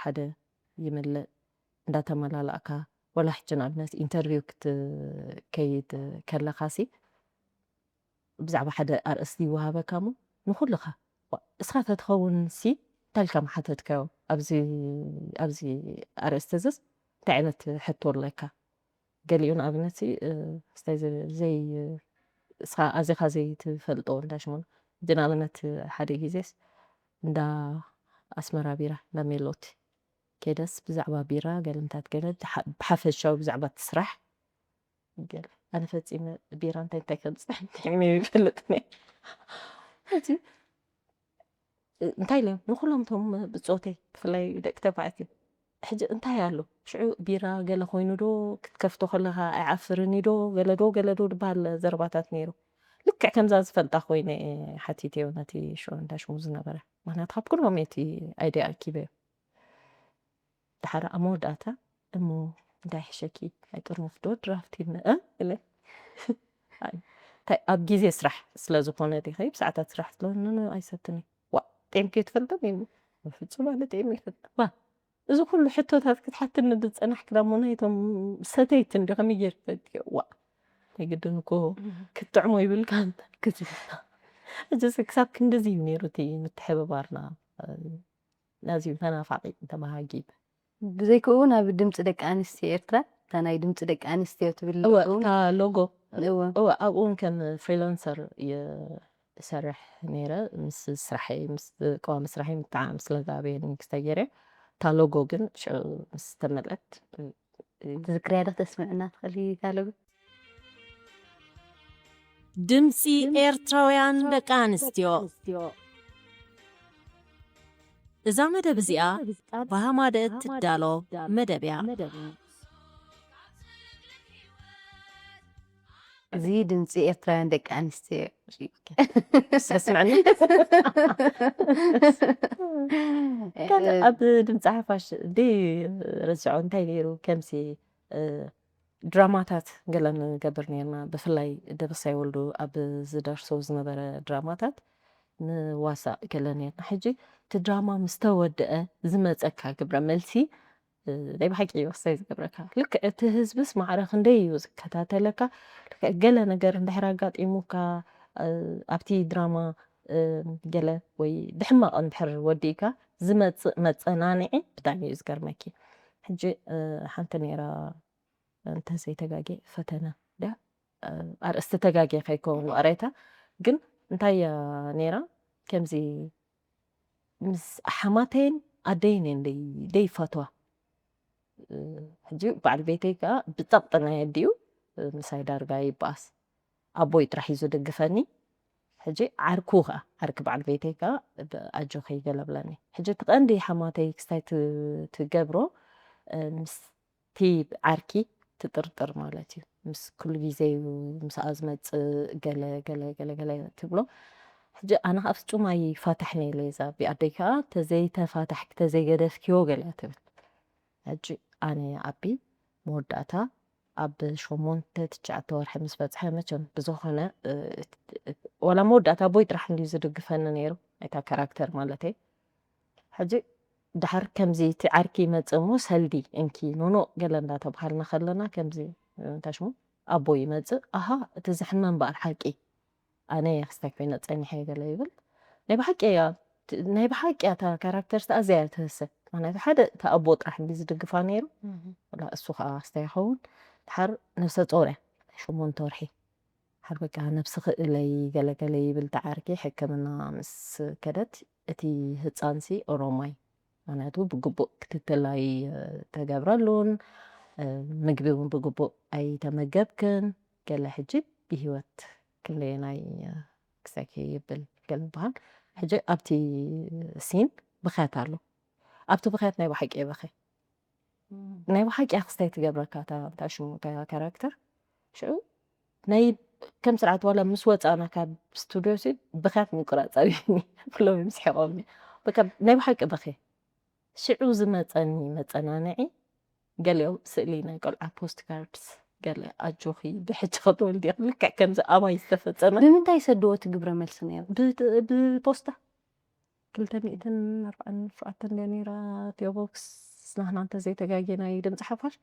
ሓደ ይምልእ እንዳተመላላእካ ወላ ሕጂ ንኣብነት ኢንተርቪው ክትከይድ ከለኻ ሲ ብዛዕባ ሓደ ኣርእስቲ ይወሃበካ እሞ ንኹልኻ እስኻ ተትኸውን ሲ እንታይ ኢልካ ምሓተትካዮ ኣብዚ ኣብዚ ኣርእስቲ እዝስ እንታይ ዓይነት ሕቶ ኣለካ? ገሊኡ ንኣብነት ሲ ስታይ ዘይ እስኻ ኣዚኻ ዘይትፈልጦ እንዳሽሙን ግን ኣብነት ሓደ ግዜስ እንዳ ኣስመራ ቢራ እንዳ ሜሎት ከይደስ ብዛዕባ ቢራ ገለምታት ገለ ብሓፈሻዊ ብዛዕባ እቲ ስራሕ ገለ ኣነ ፈጺመ ቢራ እንታይ እንታይ ከም ዝጥዕም ጥዒመ ይፈልጥ ሕጂ እንታይ ኢለ ንኩሎም ቶም ብጾተይ ብፍላይ ደቂ ተባዕትዮ ሕጂ እንታይ ኣሎ ሽዑ ቢራ ገለ ኮይኑ ዶ ክትከፍቶ ከለኻ ኣይዓፍርን ዶ ገለ ዶ ገለ ዶ ዝበሃል ዘረባታት ነይሩ። ልክዕ ከምዛ ዝፈልጣ ኮይነ ሓቲተዮ ነቲ ሽዑ እንዳ ሽሙ ዝነበረ ምክንያቱ ካብ ኩሎም እቲ ኣይዲ ኣኪበዮ። ድሓር ኣብ መወዳእታ እሞ እንታይ ሕሸኪ ናይ ጥርሙፍ ዶ ድራፍት ኢልኒ እ ኢለ እንታይ ኣብ ግዜ ስራሕ ስለ ዝኾነ ዲኸ ብሰዓታት ስራሕ ስለሆነ ኣይሰትን ዋ ጤምኪ ትፈልጥን ኢሉ ፍጹም ኣነ ጤም ይፈልጥ ዋ እዚ ኩሉ ሕቶታት ክትሓትኒ ዝጸናሕኪ ዳሞ ናይቶም ሰተይቲ እንዲ ከመይ ጌርኪ ፈልጥዮ ዋ ናይ ግድን እኮ ክትጥዕሞ ይብልካ ሕጂ ክሳብ ክንድዚ እዩ ነይሩ እቲ ምትሕብባርና ናዚዩ ተናፋቂ ተባሃጊ ብዘይክኡ ናብ ድምፂ ደቂ ኣንስትዮ ኤርትራ እታ ናይ ድምፂ ደቂ ኣንስትዮ ትብል እወ እታ ሎጎ እወ ኣብኡ እውን ከም ፍሪላንሰር ይሰርሕ ነይረ ምስ ስራሐይ ምስ ቀዋሚ ስራሐይ ብጣዕሚ ስለ ዝኣበየኒ ክስታይ ገይረ እታ ሎጎ ግን ሽዑ ምስ ተመልአት ትዝክርያ ዶ ተስምዕና ትኽእሊ እታ ሎጎ ድምፂ ኤርትራውያን ደቂ ኣንስትዮ እዛ መደብ እዚኣ ብሃማደት ትዳሎ መደብ እያ። እዚ ድምፂ ኤርትራውያን ደቂ ኣንስትዮ ስስምዐኒ ኣብ ድምፂ ሓፋሽ ደይ ረስዖ እንታይ ነይሩ ከምሲ ድራማታት ገለ ንገብር ነርና ብፍላይ ደበሳይ ወልዱ ኣብ ዝደርሶ ዝነበረ ድራማታት ንዋሳእ ገለ ነርና ሕጂ እቲ ድራማ ምስ ተወደአ ዝመፀካ ግብረ መልሲ ናይ ብሓቂ እዩ ወሳይ ዝገብረካ ልክዕ እቲ ህዝብስ ማዕረ ክንደይ እዩ ዝከታተለካ ልክዕ ገለ ነገር እንድሕር ኣጋጢሙካ ኣብቲ ድራማ ገለ ወይ ብሕማቕ እንድሕር ወዲእካ ዝመፅእ መፀናንዒ ብጣዕሚ እዩ ዝገርመኪ ሕጂ ሓንቲ ነይራ እንተዘይተጋጌ ፈተነ ድያ ኣርእስቲ ተጋጌ ከይከውን ወቐሬታ ግን እንታይ እያ ነይራ ከምዚ ምስ ሓማተይን ኣደይን እየን ደይ- ደይፈትዋ ሕጂ በዓል ቤተይ ከዓ ብፀቕጢ ናይ ኣዲኡ ምሳይ ዳርጋ ይበኣስ ኣቦይ ጥራሕ እዩ ዝድግፈኒ ሕጂ ዓርኩ ከኣ ዓርኪ በዓል ቤተይ ከኣ ኣጆኺ ገለ ብለኒ። ሕጂ እቲ ቀንዲ ሓማተይ ክስታይ ትገብሮ ምስቲ ዓርኪ ትጥርጥር ማለት እዩ። ምስ ኩሉ ግዜ እዩ ምስኣ ዝመጽእ ገለ ገለ ገለ ገለ ትብሎ። ሕጂ ኣነ ከኣ ፍጹም ኣይፋታሕን እየ ኢለ እዛ ኣቢ ኣደይ ከኣ ተዘይተፋታሕኪ ተዘይገደፍክዮ ገለ ትብል። ሕጂ ኣነ ኣቢ መወዳእታ ኣብ ሸሞንተ ትሽዓተ ወርሒ ምስ በጽሐ መቸም ብዝኾነ ወላ መወዳእታ ኣቦይ ጥራሕ እንድዩ ዝድግፈኒ ነይሩ ናይታ ካራክተር ማለተይ። ሕጂ ድሓር ከምዚ እቲ ዓርኪ ይመጽእ እሞ ሰልዲ እንኪ ኖኖ ገለ እንዳተባሃልና ከለና ከምዚ እንታይ ሽሙ ኣቦይ ይመጽእ ኣሃ እቲ ዝሕመም በኣል ሓቂ ኣነ እየ ክስታይ ኮይነ ጸኒሐ ገለ ይብል ናይ ብሓቂ እያ ናይ ብሓቂ እያ እታ ካራክተር ኣዝያ እያ ትህሰ ምክንያቱ ሓደ እቲ ኣቦ ጥራሕ እንዲ ዝድግፋ ነይሩ ወላ እሱ ከዓ ክስታይ ይኸውን ድሓር ነብሰ ጾር እያ ሸሞንተ ወርሒ ድሓር በቃ ነብሲ ክእለይ ገለገለ ይብል ተዓርኪ ሕክምና ምስ ከደት እቲ ህፃንሲ ኦሮማይ ምክንያቱ ብግቡእ ክትትል ኣይተገብረሉን ምግቢ እውን ብግቡእ ኣይተመገብክን ገለ ሕጂ ብህይወት ክንደየናይ ክሳይ ይብል ገለ ይበሃል ሕጂ ኣብቲ ሲን ብኽያት ኣሎ ኣብቲ ብኽያት ናይ ብሓቂ የበኸ ናይ ብሓቂ ክስታይ ትገብረካ እታ ሽሙ ካራክተር ሽዑ ናይ ከም ስርዓት ዋላ ምስ ወፃና ካብ ስቱድዮ ሲ ብኽያት ምቁራፅ ኣብኒ ብሎም ምስ ሕቆምኒ በቃ ናይ ብሓቂ በኸ ሽዑ ዝመፀኒ መፀናንዒ ገሊኦም ስእሊ ናይ ቆልዓ ፖስት ካርድስ ገለ ኣጆኺ ብሕጂ ክትወልዲ ልክዕ ከምዚ ኣባይ ዝተፈፀመ ንምንታይ ይሰድዎ እቲ ግብረ መልሲ ነይሩ ብፖስታ ክልተ ሚእትን ኣርባዓን ሸውዓተን ድያ ነይራ ቴዎቦክስ ናህና እንተዘይተጋጌና እዩ ድምፂ ሓፋሽ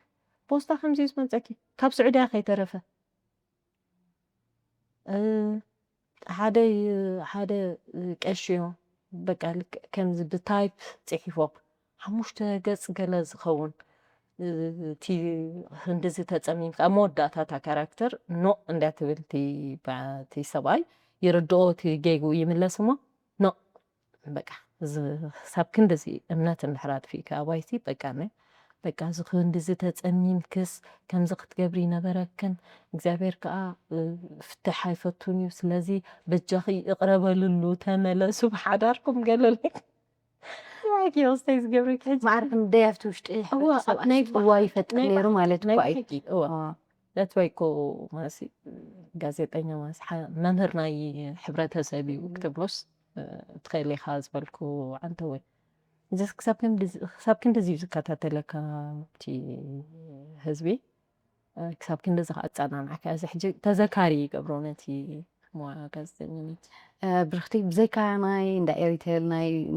ፖስታ ከምዚ እዩ ዝመፀኪ ካብ ስዑድያ ከይተረፈ ሓደ ሓደ ቀሽዮ በቃ ከምዚ ብታይፕ ፅሒፎም ሓሙሽተ ገፅ ገለ ዝኸውን እቲ ክንድዚ ተፀሚምካ ኣብ መወዳእታ እታ ካራክተር ኖ እንዳ ትብል እቲ ሰብኣይ ይርድኦ እቲ ጌጉ ይምለስ እሞ ኖ በቃ ክሳብ ክንድዚ እምነት እንድሕር ኣጥፊእካ ኣባይቲ በቃ ናይ በቃ እዚ ክንድዚ ተፀሚምክስ ከምዚ ክትገብሪ ይነበረክን እግዚኣብሔር ከዓ ፍትሕ ኣይፈቱን እዩ ስለዚ በጃኺ ይቕረ በልሉ ተመለሱ ብሓዳርኩም ገለለይ ኪዮስተይ ዝገብረኪ ሕጂ ማዕረ ክንደይ ኣብቲ ውሽጢ ናይ እዋ ይፈጥር ነይሩ ማለት እኳ እዩ እዋ that's why እኮ ማሲ ጋዜጠኛ ማሲ መምህር ናይ ሕብረተሰብ እዩ ክትብሎስ ትኽእል ኢኻ ዝበልኩ ዓንተወይ ክሳብ ክንድዚ እዩ ዝከታተለካ እቲ ህዝቢ ክሳብ ክንድዚ ከኣፀናንዓካ እዚ ሕጂ ተዘካሪ ይገብሮ ነቲ ሞያ ጋዜጠኝነት ብርክቲ ብዘይካ ናይ እንዳ ኤሪቴል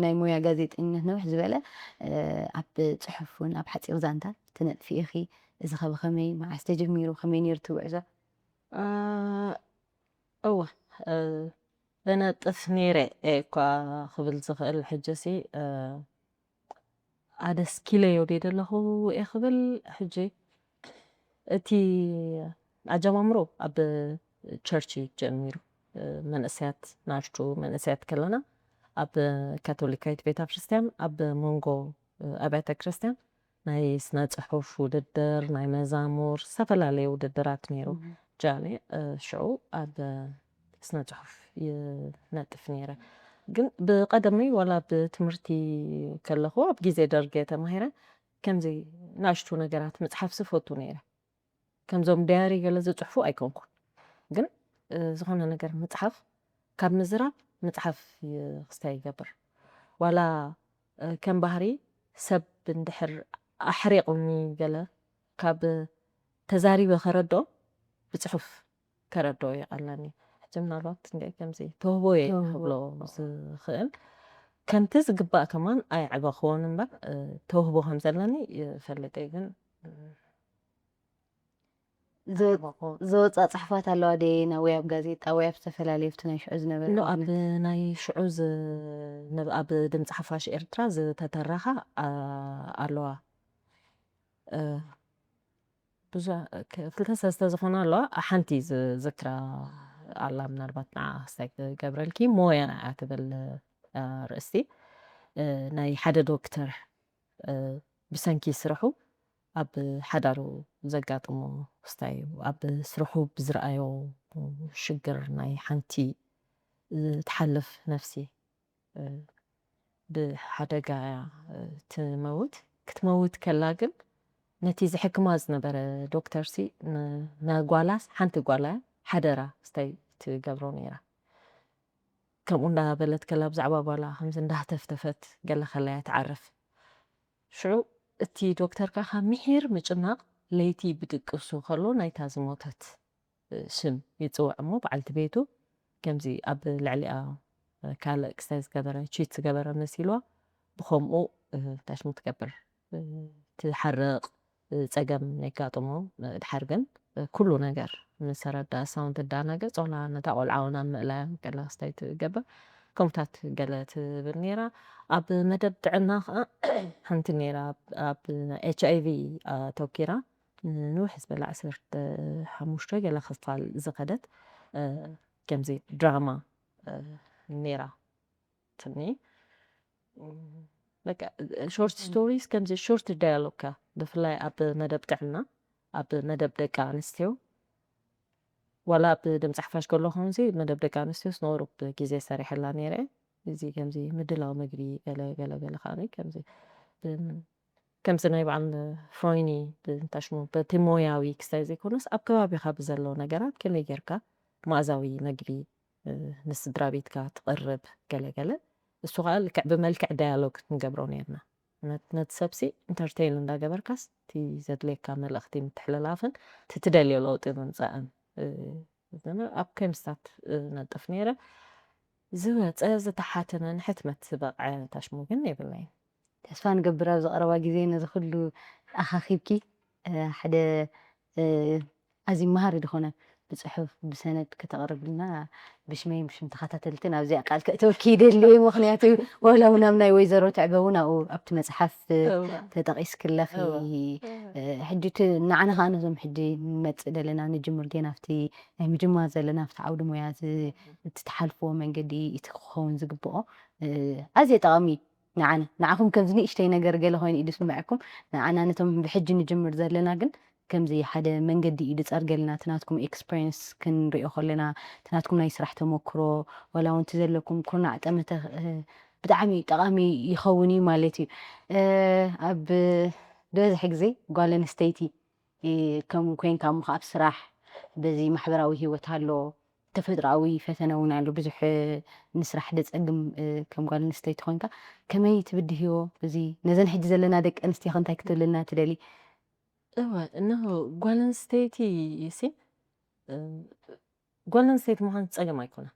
ናይ ሞያ ጋዜጠኝነት ነውሕ ዝበለ ኣብ ፅሑፍ እውን ኣብ ሓፂር ዛንታ ትነጥፊ ኢኺ እዚ ኸ ብኸመይ መዓስ ተጀሚሩ ከመይ ነይሩ እቲ ጉዕዞ እወ እነጥፍ ነይረ እኳ ክብል ዝኽእል ሕጂ ሲ ኣደስኪለዮ ድየ ዘለኹ እየ ክብል ሕጂ እቲ ኣጀማምሮ ኣብ ቸርች እዩ ጀሚሩ መንእሰያት ናሽቱ መንእሰያት ከለና ኣብ ካቶሊካዊት ቤተ ክርስቲያን ኣብ መንጎ ኣብያተ ክርስቲያን ናይ ስነ ጽሑፍ ውድድር ናይ መዛሙር ዝተፈላለዩ ውድድራት ነይሩ ጃኒ ሽዑ ኣብ ስነ ጽሑፍ ይነጥፍ ነይረ ግን ብቀደመይ ዋላ ብትምህርቲ ከለኹ ኣብ ግዜ ደርገ ተማሂረ ከምዚ ናሽቱ ነገራት ምጽሓፍ ዝፈቱ ነይረ ከምዞም ዳያሪ ገለ ዝጽሕፉ ኣይኮንኩን ግን ዝኾነ ነገር ምጽሓፍ ካብ ምዝራብ ምጽሓፍ ክስታይ ይገብር ዋላ ከም ባህሪ ሰብ እንድሕር ኣሕሪቑኒ ገለ ካብ ተዛሪበ ከረድኦ ብፅሑፍ ከረድኦ ይቐለኒ ሕጂ ምናልባት እንደ ከምዚ ተውህቦ እየ ክብሎ ዝኽእል ከምቲ ዝግባእ ከማን ኣይዕበኽዎን እምበር ተውህቦ ከም ዘለኒ ይፈልጥ እየ ግን ዝወፃ ፅሕፋት ኣለዋ ደ ናብ ወይ ኣብ ጋዜጣ ወይ ኣብ ዝተፈላለዩ ኣብቲ ናይ ሽዑ ዝነበረ ኖ ኣብ ናይ ሽዑ ኣብ ድምፂ ሓፋሽ ኤርትራ ዝተተረኻ ኣለዋ ብዙ ክልተ ሰለስተ ዝኾና ኣለዋ ሓንቲ ዝዝክራ ኣላ ምናልባት ንዓ ክስታይ ክገብረልኪ ሞያ ንዓ ትብል ርእስቲ ናይ ሓደ ዶክተር ብሰንኪ ስርሑ ኣብ ሓዳሩ ዘጋጥሞ ክስታይ ኣብ ስርሑ ብዝረኣዮ ሽግር ናይ ሓንቲ ትሓልፍ ነፍሲ ብሓደጋ እያ ትመውት። ክትመውት ከላ ግን ነቲ ዝሕክማ ዝነበረ ዶክተር ሲ ንጓላስ ሓንቲ ጓላ ሓደራ ስታይ ትገብሮ ነይራ። ከምኡ እንዳበለት ከላ ብዛዕባ ጓላ ከምዚ እንዳህተፍተፈት ገለ ከላያ ትዓርፍ። ሽዑ እቲ ዶክተር ከኣ ካብ ምሒር ምጭናቕ ለይቲ ብድቅሱ ከሎ ናይታ ዝሞተት ሽም ይጽውዕ እሞ በዓልቲ ቤቱ ከምዚ ኣብ ልዕሊኣ ካልእ ክስታይ ዝገበረ ቺት ዝገበረ መሲልዋ ብኸምኡ ታሽሙ ትገብር ትሓርቕ ጸገም የጋጥሞ። ድሓር ግን ኩሉ ነገር ምስ ተረዳ ሳውንት ዳነገ ጾላ ነታ ቆልዓ እውን ኣብ ምእላያ ገለ ክስታይ ትገብር ከምታት ገለ ትብል ነይራ። ኣብ መደብ ጥዕና ከዓ ሓንቲ ነይራ ኣብ ኤች ኣይ ቪ ኣተኪራ ንውሕ ዝበለ ዓሰርተ ሓሙሽተ ገለ ክፋል ዝኸደት ከምዚ ድራማ ነይራ ትኒ በቃ ሾርት ስቶሪስ ከምዚ ሾርት ዳያሎግ ካ ብፍላይ ኣብ መደብ ጥዕና ኣብ መደብ ደቂ ኣንስትዮ ዋላ ኣብ ድምፂ ሓፋሽ ከሎ ከምዚ መደብ ደቂ ኣንስትዮ ስኖሩ ግዜ ሰሪሐላ ነይረ እዚ ከምዚ ምድላው ምግቢ ገለ ገለ ገለ ከዓ ከምዚ ከምዚ ናይ በዓል ፍሮይኒ እንታይ ሽሙ በቲ ሞያዊ ክስታይ ዘይኮነስ ኣብ ከባቢኻ ብዘለዉ ነገራት ከመይ ጌርካ መኣዛዊ መግቢ ንስድራ ቤትካ ትቕርብ ገለ ገለ እሱ ከዓ ልክዕ ብመልክዕ ዳያሎግ ንገብሮ ነርና ነቲ ሰብሲ ኢንተርቴይን እንዳገበርካስ እቲ ዘድልየካ መልእኽቲ ምትሕልላፍን እቲ ትደልዮ ለውጢ ምምፃእን ኣብ ከምስታት ነጥፍ ነይረ ዝወፀ ዝተሓተመን ሕትመት ዝበቕዐ ታሽሙ ግን የብለይን ተስፋ ንገብር ኣብዚ ቀረባ ግዜ ነዚ ኩሉ ኣኻኺብኪ ሓደ ኣዝዩ መሃሪ ዝኾነ ብፅሑፍ ብሰነድ ከተቕርብልና ብሽመይ ብሽም ተኸታተልትን ኣብዚኣ ቃል ከእተወኪ ይደሊ እዩ ምክንያቱ ወላ እውን ኣብ ናይ ወይዘሮ ትዕበ እውን ኣብኡ ኣብቲ መፅሓፍ ተጠቂስክለኺ ሕጂ እቲ ንዓና ከዓ ነዞም ሕጂ ንመፅእ ዘለና ንጅምር ጌና ኣብቲ ናይ ምጅማር ዘለና ኣብቲ ዓውዲ ሞያ እቲ ትሓልፍዎ መንገዲ እቲ ክኸውን ዝግብኦ ኣዝየ ጠቓሚ ንዓና ንዓኹም ከምዚ ንእሽተይ ነገር ገለ ኮይኑ እዩ ዝስምዐኩም ንዓና ነቶም ብሕጂ ንጅምር ዘለና ግን ከምዚ ሓደ መንገዲ እዩ ዝፀርገልና እቲ ናትኩም ኤክስፐሪንስ ክንሪኦ ከለና እቲ ናትኩም ናይ ስራሕ ተመክሮ ወላ እውን እቲ ዘለኩም ኩርናዕ ጠመተ ብጣዕሚ ጠቓሚ ይኸውን እዩ ማለት እዩ ኣብ ዝበዝሐ ግዜ ጓል ኣንስተይቲ ከም ኮይንካ እሞ ኣብ ስራሕ በዚ ማሕበራዊ ህይወት ኣሎ ተፈጥሮኣዊ ፈተነ እውን ኣሎ ብዙሕ ንስራሕ ደፀግም ከም ጓል ኣንስተይቲ ኮይንካ ከመይ ትብድህዮ እዚ ነዘን ሕጂ ዘለና ደቂ ኣንስትዮ ከ እንታይ ክትብልልና ትደሊ እወ እነሆ ጓል ኣንስተይቲ ሲ ጓል ኣንስተይቲ ምዃን ፀገም ኣይኮነ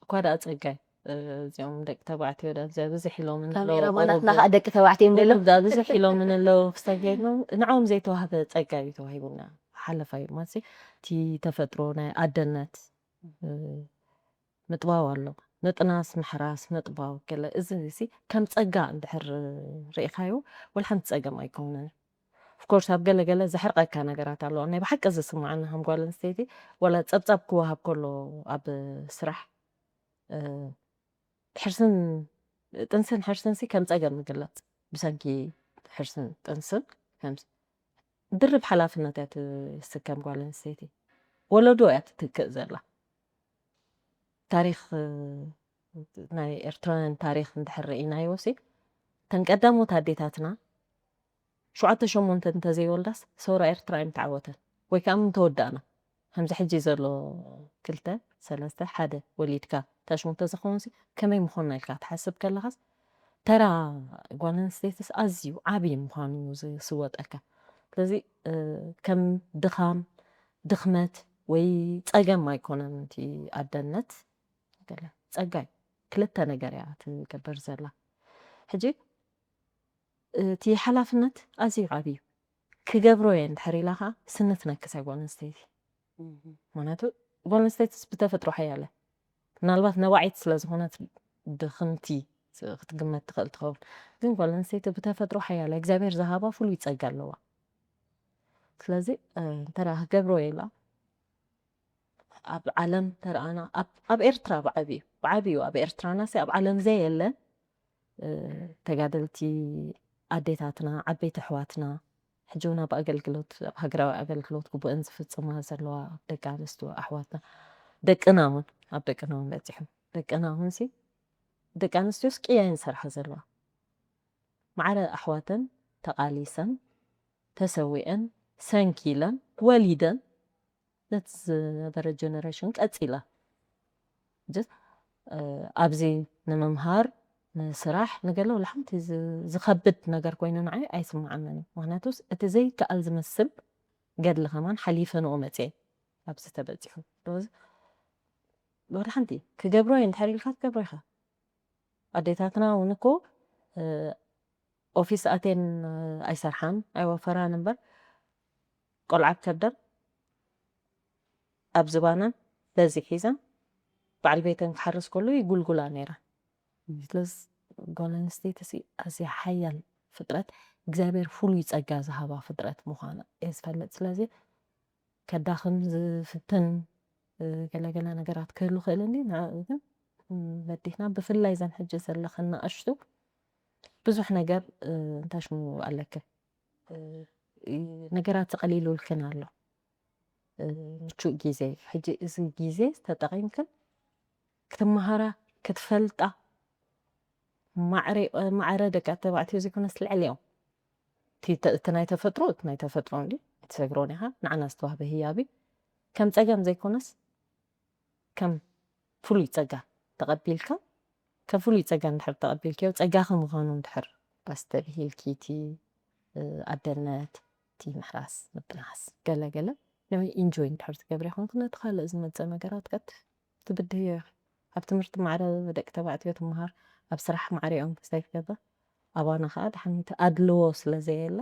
እኳ ደኣ ፀጋይ እዚኦም ደቂ ተባዕትዮ ዳ ብዚኣ ብዙሕ ኢሎም ካሜራ ማናትና ከዓ ደቂ ተባዕትዮ እዮም ደሎ ብዙሕ ኢሎም ንለው ክሳብ ከይድኖም ንዕኦም ዘይተዋህበ ፀጋ እዩ ተዋሂቡና ሓለፋ እዩ ማለት እቲ ተፈጥሮ ናይ ኣደነት ምጥባው ኣሎ ምጥናስ ምሕራስ ምጥባው ገለ እዚ እዚ ከም ፀጋ እንድሕር ርኢኻዮ ወላ ሓንቲ ፀገም ኣይከውንን ኦፍኮርስ ኣብ ገለ ገለ ዘሕርቐካ ነገራት ኣለዋ ናይ ብሓቂ ዝስማዓና ከም ጓል ኣንስተይቲ ወላ ፀብፃብ ክወሃብ ከሎ ኣብ ስራሕ ሕርስን ጥንስን ሕርስን ሲ ከም ፀገም ይግለፅ ብሰንኪ ሕርስን ጥንስን ከምዚ ድርብ ሓላፍነት እያ ትስከም ጓል ኣንስተይቲ ወለዶ እያ ትትክእ ዘላ ታሪክ ናይ ኤርትራውያን ታሪክ እንድሕር ርኢናዮ ሲ እተን ቀዳሞት ኣዴታትና ሸውዓተ ሸሞንተ እንተዘይወልዳስ ሰውራ ኤርትራ ኣይምተዓወተን ወይ ከዓ ምተወዳእና ከምዚ ሕጂ ዘሎ ክልተ ሰለስተ ሓደ ወሊድካ ታሽሙ እንተዝኸውን ሲ ከመይ ምኾንና ኢልካ ትሓስብ ከለኻስ ተራ ጓል ኣንስተይትስ ኣዝዩ ዓብዪ ምዃኑ እዩ ዝስወጠካ ስለዚ ከም ድኻም ድኽመት ወይ ፀገም ኣይኮነን እቲ ኣደነት ገለ ጸጋይ ክልተ ነገር እያ ትገብር ዘላ ሕጂ እቲ ሓላፍነት ኣዝዩ ዓብዩ ክገብሮ እየ እንድሕር ኢላ ከዓ ስኒ ትነክስ እያ ጓል ኣንስተይቲ ምክንያቱ ጓል ኣንስተይትስ ብተፈጥሮ ሓያለ ምናልባት ነባዒት ስለ ዝኾነት ድኽምቲ ክትግመት ትኽእል ትኸውን ግን ጓል ኣንስተይቲ ብተፈጥሮ ሓያለ እግዚኣብሔር ዝሃባ ፍሉይ ጸጋ ኣለዋ ስለዚ እንተ ክገብሮ እየ ኢላ ኣብ ዓለም ተረኣና ኣብ ኤርትራ ብዓብዩ ብዓብዩ ኣብ ኤርትራና ሲ ኣብ ዓለም ዘየለ ተጋደልቲ ኣዴታትና ዓበይቲ ኣሕዋትና ሕጂ እውን ኣብ ኣገልግሎት ኣብ ሃገራዊ ኣገልግሎት ግቡእን ዝፍፅማ ዘለዋ ደቂ ኣንስትዮ ኣሕዋትና ደቅና እውን ኣብ ደቅና እውን በፂሑ ደቅና ኣሁንሲ ደቂ ኣንስትዮስ ቅያ እየን ዝሰርሓ ዘለዋ። ማዕረ ኣሕዋተን ተቓሊሰን ተሰዊአን ሰንኪለን ወሊደን ነቲ ዝነበረ ጀነሬሽን ቀፂላ። ጀስት ኣብዚ ንምምሃር ንስራሕ ንገለ ወላ ሓንቲ ዝ- ዝኸብድ ነገር ኮይኑ ንዓይ ኣይስምዓንን እዩ። ምክንያቱ እቲ ዘይከኣል ዝመስል ገድሊ ከማን ሓሊፈንኦ መፅየ ኣብዚ ተበፂሑ። ስለዚ ወላ ሓንቲ ክገብሮ እየ እንድሕር ኢልካ ትገብሮ ኢኻ። ኣዴታትና እውን እኮ ኦፊስ ኣቴን ኣይሰርሓን ኣይወፈራን እምበር ቆልዓ ከብደን ኣብ ዝባነን በዚ ሒዘን በዓል ቤተን ክሓርስ ከሎ ይጉልጉላ ነይረን። ስለዚ ጓል ኣንስተይቲ ሲ ኣዝያ ሓያል ፍጥረት እግዚኣብሔር ፍሉይ ጸጋ ዝሃባ ፍጥረት ምዃና እየ ዝፈልጥ። ስለዚ ከዳኽም ዝፍትን ገለገለ ነገራት ክህሉ ክእል እንዲ ንዕኡ ግን በዲህና ብፍላይ ዘን ሕጂ ዘለኽን ንኣሽቱ ብዙሕ ነገር እንታይ ሽሙ ኣለክን ነገራት ተቐሊሉልክን ኣሎ። ምቹእ ግዜ ሕጂ እዚ ግዜ ተጠቒምክን ክትመሃራ ክትፈልጣ ማዕረ ደቂ ተባዕትዮ ዘይኮነስ ልዕሊኦም እቲ ናይ ተፈጥሮ እቲ ናይ ተፈጥሮ እንዲ ኣይትሰግሮን ኢኻ ንዓና ዝተዋህበ ህያብ ከም ፀገም ዘይኮነስ ከም ፍሉይ ፀጋ ተቐቢልካ ከም ፍሉይ ፀጋ እንድሕር ተቐቢልክዮ ፀጋኺ ምዃኑ እንድሕር ኣስተብሂልኪ እቲ ኣደነት እቲ ምሕራስ ምጥናስ ገለገለ ንዑ ኢንጆይ እንድሕር ትገብሪ ይኹንክ ነቲ ካልእ ዝመፀ ነገራት ቀት ትብድህዮ ኢኺ ኣብ ትምህርቲ ማዕረ ደቂ ተባዕትዮ ትምሃር ኣብ ስራሕ ማዕሪኦም ክስታይ ትገብር ኣባና ከዓ ድሓን እቲ ኣድልዎ ስለ ዘየለ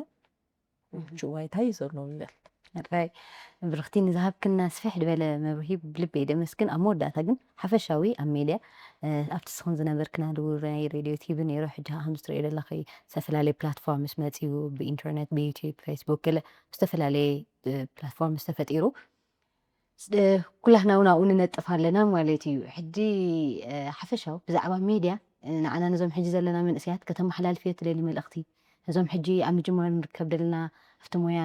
ምቹእ ዋይታ እዩ ዘሎ ይበል። ራይ ብርኽቲ ንዝሃብክና ስፍሕ ዝበለ መብርሂ ብልቢ እየ ደመስግን ኣብ መወዳእታ ግን ሓፈሻዊ ኣብ ሜድያ ኣብቲ ስኹን ዝነበርክናሉ ናይ ሬድዮ ቲቪ ነይሩ ሕጂ ከም ዝትሪኦ ዘለኺ ዝተፈላለየ ፕላትፎርምስ መፂኡ ብኢንተርነት ብዩቲብ ፌስቡክ ገለ ዝተፈላለየ ፕላትፎርምስ ተፈጢሩ ኩላህና እውን ኣብኡ ንነጥፍ ኣለና ማለት እዩ ሕጂ ሓፈሻዊ ብዛዕባ ሜድያ ንዓና ነዞም ሕጂ ዘለና መንእሰያት ከተመሓላልፍዮ ትደሊ መልእኽቲ ነዞም ሕጂ ኣብ ምጅማር ንርከብ ዘለና ኣብቲ ሞያ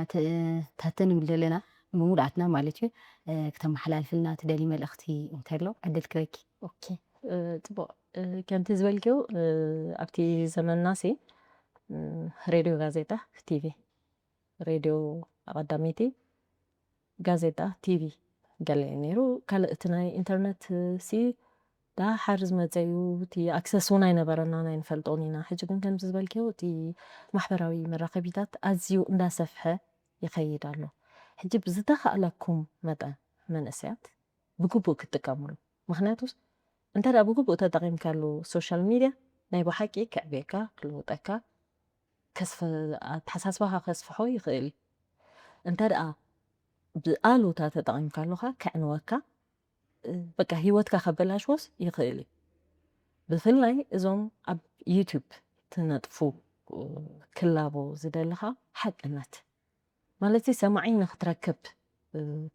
ታተን ንብል ዘለና ብሙሉኣትና ማለት እዩ ክተመሓላልፍልና ትደሊ መልእኽቲ እንተሎ ዕድል ክበኪ ፅቡቅ ከምቲ ዝበልክው ኣብቲ ዘመንና ሲ ሬድዮ ጋዜጣ ቲቪ ሬድዮ ኣቐዳመይቲ ጋዜጣ ቲቪ ገለ እዩ ነይሩ ካልእ እቲ ናይ ኢንተርነት ሲ ዳሓር ዝመፀ እዩ እቲ ኣክሰስ እውን ኣይነበረና ናይ ንፈልጦን ኢና ሕጂ ግን ከምዚ ዝበልክዮ እቲ ማሕበራዊ መራኸቢታት ኣዝዩ እንዳሰፍሐ ይኸይድ ኣሎ ሕጂ ብዝተኻእለኩም መጠን መንእሰያት ብግቡእ ክትጥቀምሉ ምክንያቱስ እንተ ብግቡእ ተጠቂምካሉ ሶሻል ሚድያ ናይ ብሓቂ ክዕብየካ ክልውጠካ ኣተሓሳስባኻ ከስፍሖ ይኽእል እዩ እንተ ደኣ ብኣሉታ ተጠቂምካሉ ከ ከዕንወካ በቃ ሂወትካ ከበላሽዎስ ይኽእል እዩ ብፍላይ እዞም ኣብ ዩቱብ ትነጥፉ ክላቦ ዝደለኻ ሓቅነት ማለት ሰማዒ ንክትረክብ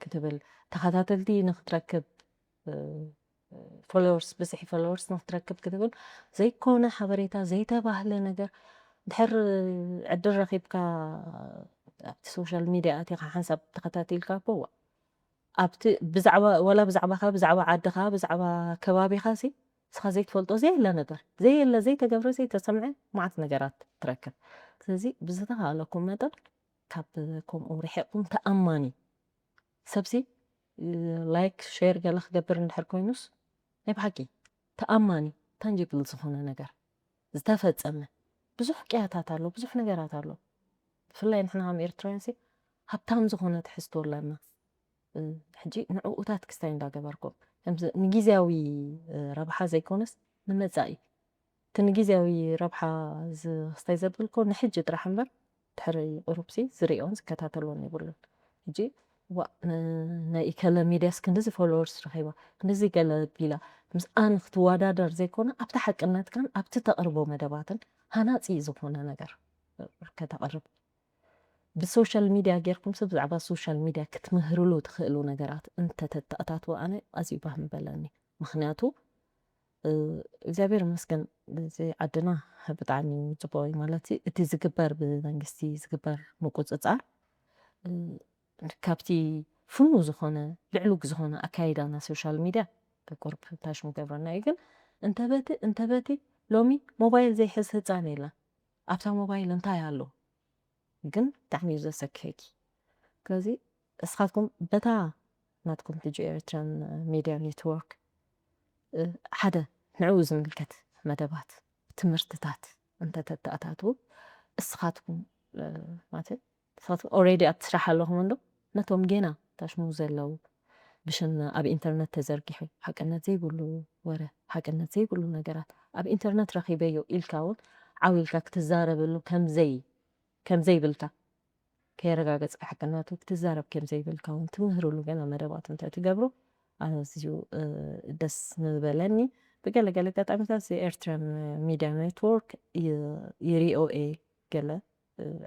ክትብል ተኸታተልቲ ንክትረክብ ፎሎወርስ ብዝሒ ፎሎወርስ ንክትረክብ ክትብል ዘይኮነ ሓበሬታ ዘይተባህለ ነገር ድሕር ዕድል ረኪብካ ኣብቲ ሶሻል ሚድያ ኣቲካ ሓንሳብ ተኸታቲልካ ቦዋ ኣብቲ ብዛዕባ ወላ ብዛዕባካ ብዛዕባ ዓድካ ብዛዕባ ከባቢካ ሲ ንስኻ ዘይትፈልጦ ዘየለ ነገር ዘየለ ዘይተገብረ ዘይተሰምዐ ማዓት ነገራት ትረክብ ስለዚ ብዝተኻእለኩም መጠን ካብ ከምኡ ርሒቕኩም ተኣማኒ ሰብሲ ላይክ ሼር ገለ ክገብር እንድሕር ኮይኑስ ናይ ብሓቂ ተኣማኒ ታንጂብል ዝኾነ ነገር ዝተፈጸመ ብዙሕ ቅያታት ኣሎ ብዙሕ ነገራት ኣሎ ብፍላይ ንሕና ከም ኤርትራውያን ሲ ሃብታም ዝኾነ ትሕዝቶ ኣለና ሕጂ ንዕኡታት ክስታይ እንዳገበርኩም ከምዚ ንግዜያዊ ረብሓ ዘይኮነስ ንመጻኢ እቲ ንግዜያዊ ረብሓ ዝክስታይ ዘብልኮ ንሕጂ ጥራሕ እምበር ድሕሪ ቁሩብሲ ዝሪኦን ዝከታተሎን የብሉን ሕጂ ዋ ናይ ኢከለ ሚድያስ ክንድዚ ፎሎወርስ ረኺባ ክንድዚ ገለ ቢላ ምስኣ ንክትወዳደር ዘይኮነ ኣብቲ ሓቅነትካን ኣብቲ ተቕርቦ መደባትን ሃናፂ ዝኾነ ነገር ከተቕርብ ብሶሻል ሚድያ ጌርኩም ሰብ ብዛዕባ ሶሻል ሚድያ ክትምህርሉ ትኽእሉ ነገራት እንተተተኣታትዎ ኣነ ኣዝዩ ባህ ምበለኒ ምኽንያቱ እግዚኣብሔር ይመስገን እዚ ዓድና ብጣዕሚ ፅቡቅ እዩ ማለት እቲ ዝግበር ብመንግስቲ ዝግበር ምቁፅፃር ካብቲ ፍኑ ዝኾነ ልዕሉግ ዝኾነ ኣካይዳ ናይ ሶሻል ሚድያ ቁርብ ታሽሙ ገብረና እዩ። ግን እንተበቲ እንተበቲ ሎሚ ሞባይል ዘይሕዝ ህፃን የለን። ኣብታ ሞባይል እንታይ ኣሎ ግን ብጣዕሚ እዩ ዘሰክፈኪ። ስለዚ እስኻትኩም በታ ናትኩም ቲጂ ኤርትራን ሚድያ ኔትወርክ ሓደ ንዕኡ ዝምልከት መደባት ትምህርትታት እንተተተኣታትዉ እስኻትኩም ማለት ንስኻትኩም ኦሬዲ ኣብቲ ስራሕ ኣለኹም እንዶ ነቶም ጌና ታሽሙ ዘለዉ ብሽም ኣብ ኢንተርነት ተዘርጊሑ ሓቅነት ዘይብሉ ወረ ሓቅነት ዘይብሉ ነገራት ኣብ ኢንተርነት ረኺበዮ ኢልካ እውን ዓው ኢልካ ክትዛረበሉ ከምዘይ ከምዘይብልካ ከየረጋገፅካ ሓቅነቱ ክትዛረብ ከምዘይብልካ እውን ትምህርሉ ገና መደባት እንተትገብሩ ኣዝዩ ደስ ምበለኒ። ብገለገለ ኣጋጣሚታት እዚ ኤርትራን ሚድያ ኔትወርክ ይሪኦ እየ ገለ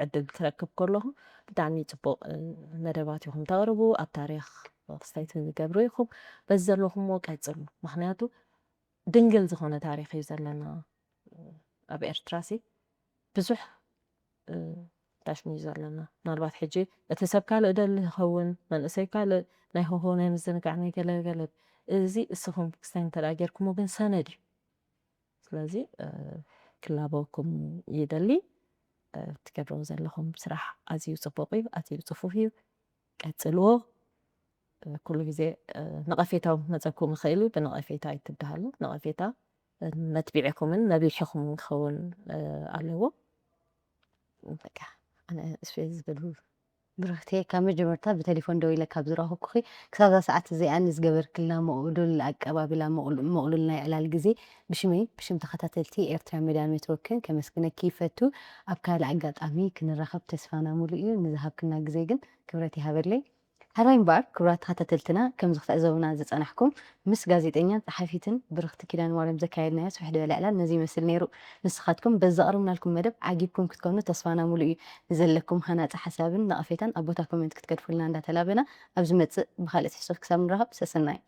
ዕድል ክረክብ ከለኹ ብጣዕሚ ፅቡቕ መደባት ኢኹም ተቕርቡ ኣብ ታሪኽ ክስታይ ትገብሩ ኢኹም። በዚ ዘለኹምዎ ቀፅሉ። ምክንያቱ ድንግል ዝኾነ ታሪኽ እዩ ዘለና ኣብ ኤርትራ ሲ ብዙሕ ታሽሙ እዩ ዘለና። ምናልባት ሕጂ እቲ ሰብ ካልእ ደሊ ይኸውን መንእሰይ ካልእ ናይ ሆሆ ናይ ምዝንጋዕ ናይ ገለገለ እዚ እስኹም ክስታይ እንተ ጌርኩሞ ግን ሰነድ እዩ። ስለዚ ክላበወኩም ይደሊ። ትገብርዎ ዘለኹም ስራሕ ኣዝዩ ፅቡቕ እዩ፣ ኣዝዩ ፅፉፍ እዩ። ቀፅልዎ። ኩሉ ግዜ ነቐፌታ እውን ክመፀኩም ይኽእል እዩ። ብነቐፌታ ኣይትድሃሉ። ነቐፌታ መትቢዕኩምን መብልሒኹምን ክኸውን ኣለዎ። በቃ ኣነ እስፌ ዝብል ብርክቴ ካብ መጀመርታ ብቴሌፎን ደው ኢለ ካብ ዝረኸብኩኺ ክሳብ እዛ ሰዓት እዚኣ ንዝገበርክልና ምቕሉል ኣቀባብላ ምቕሉል ናይ ዕላል ግዜ ብሽመይ ብሽም ተኸታተልቲ ኤርትራ ሚድያ ኔትወርክን ከመስግነኪ ይፈቱ። ኣብ ካልእ ኣጋጣሚ ክንራኸብ ተስፋና ሙሉእ እዩ። ንዝሃብክና ግዜ ግን ክብረት ይሃበለይ። ሕራይ እምበኣር ክቡራት ተኸታተልትና ከምዚ ክትዕዘቡና ዝጸናሕኩም ምስ ጋዜጠኛን ጸሓፊትን ብርኽቲ ኪዳነማርያም ዘካየድናዮ ስፍሕ ዝበለ ዕላል ነዚ ይመስል ነይሩ። ንስኻትኩም በዚ ዘቕረብናልኩም መደብ ዓጊብኩም ክትኮኑ ተስፋና ሙሉእ እዩ። ንዘለኩም ሃናጺ ሓሳብን ነቐፌታን ኣብ ቦታ ኮመንት ክትገድፉልና እንዳተላበና ኣብ ዝመጽእ ብኻልእ ትሕዝቶት ክሳብ ንራኸብ ሰሰናዩ።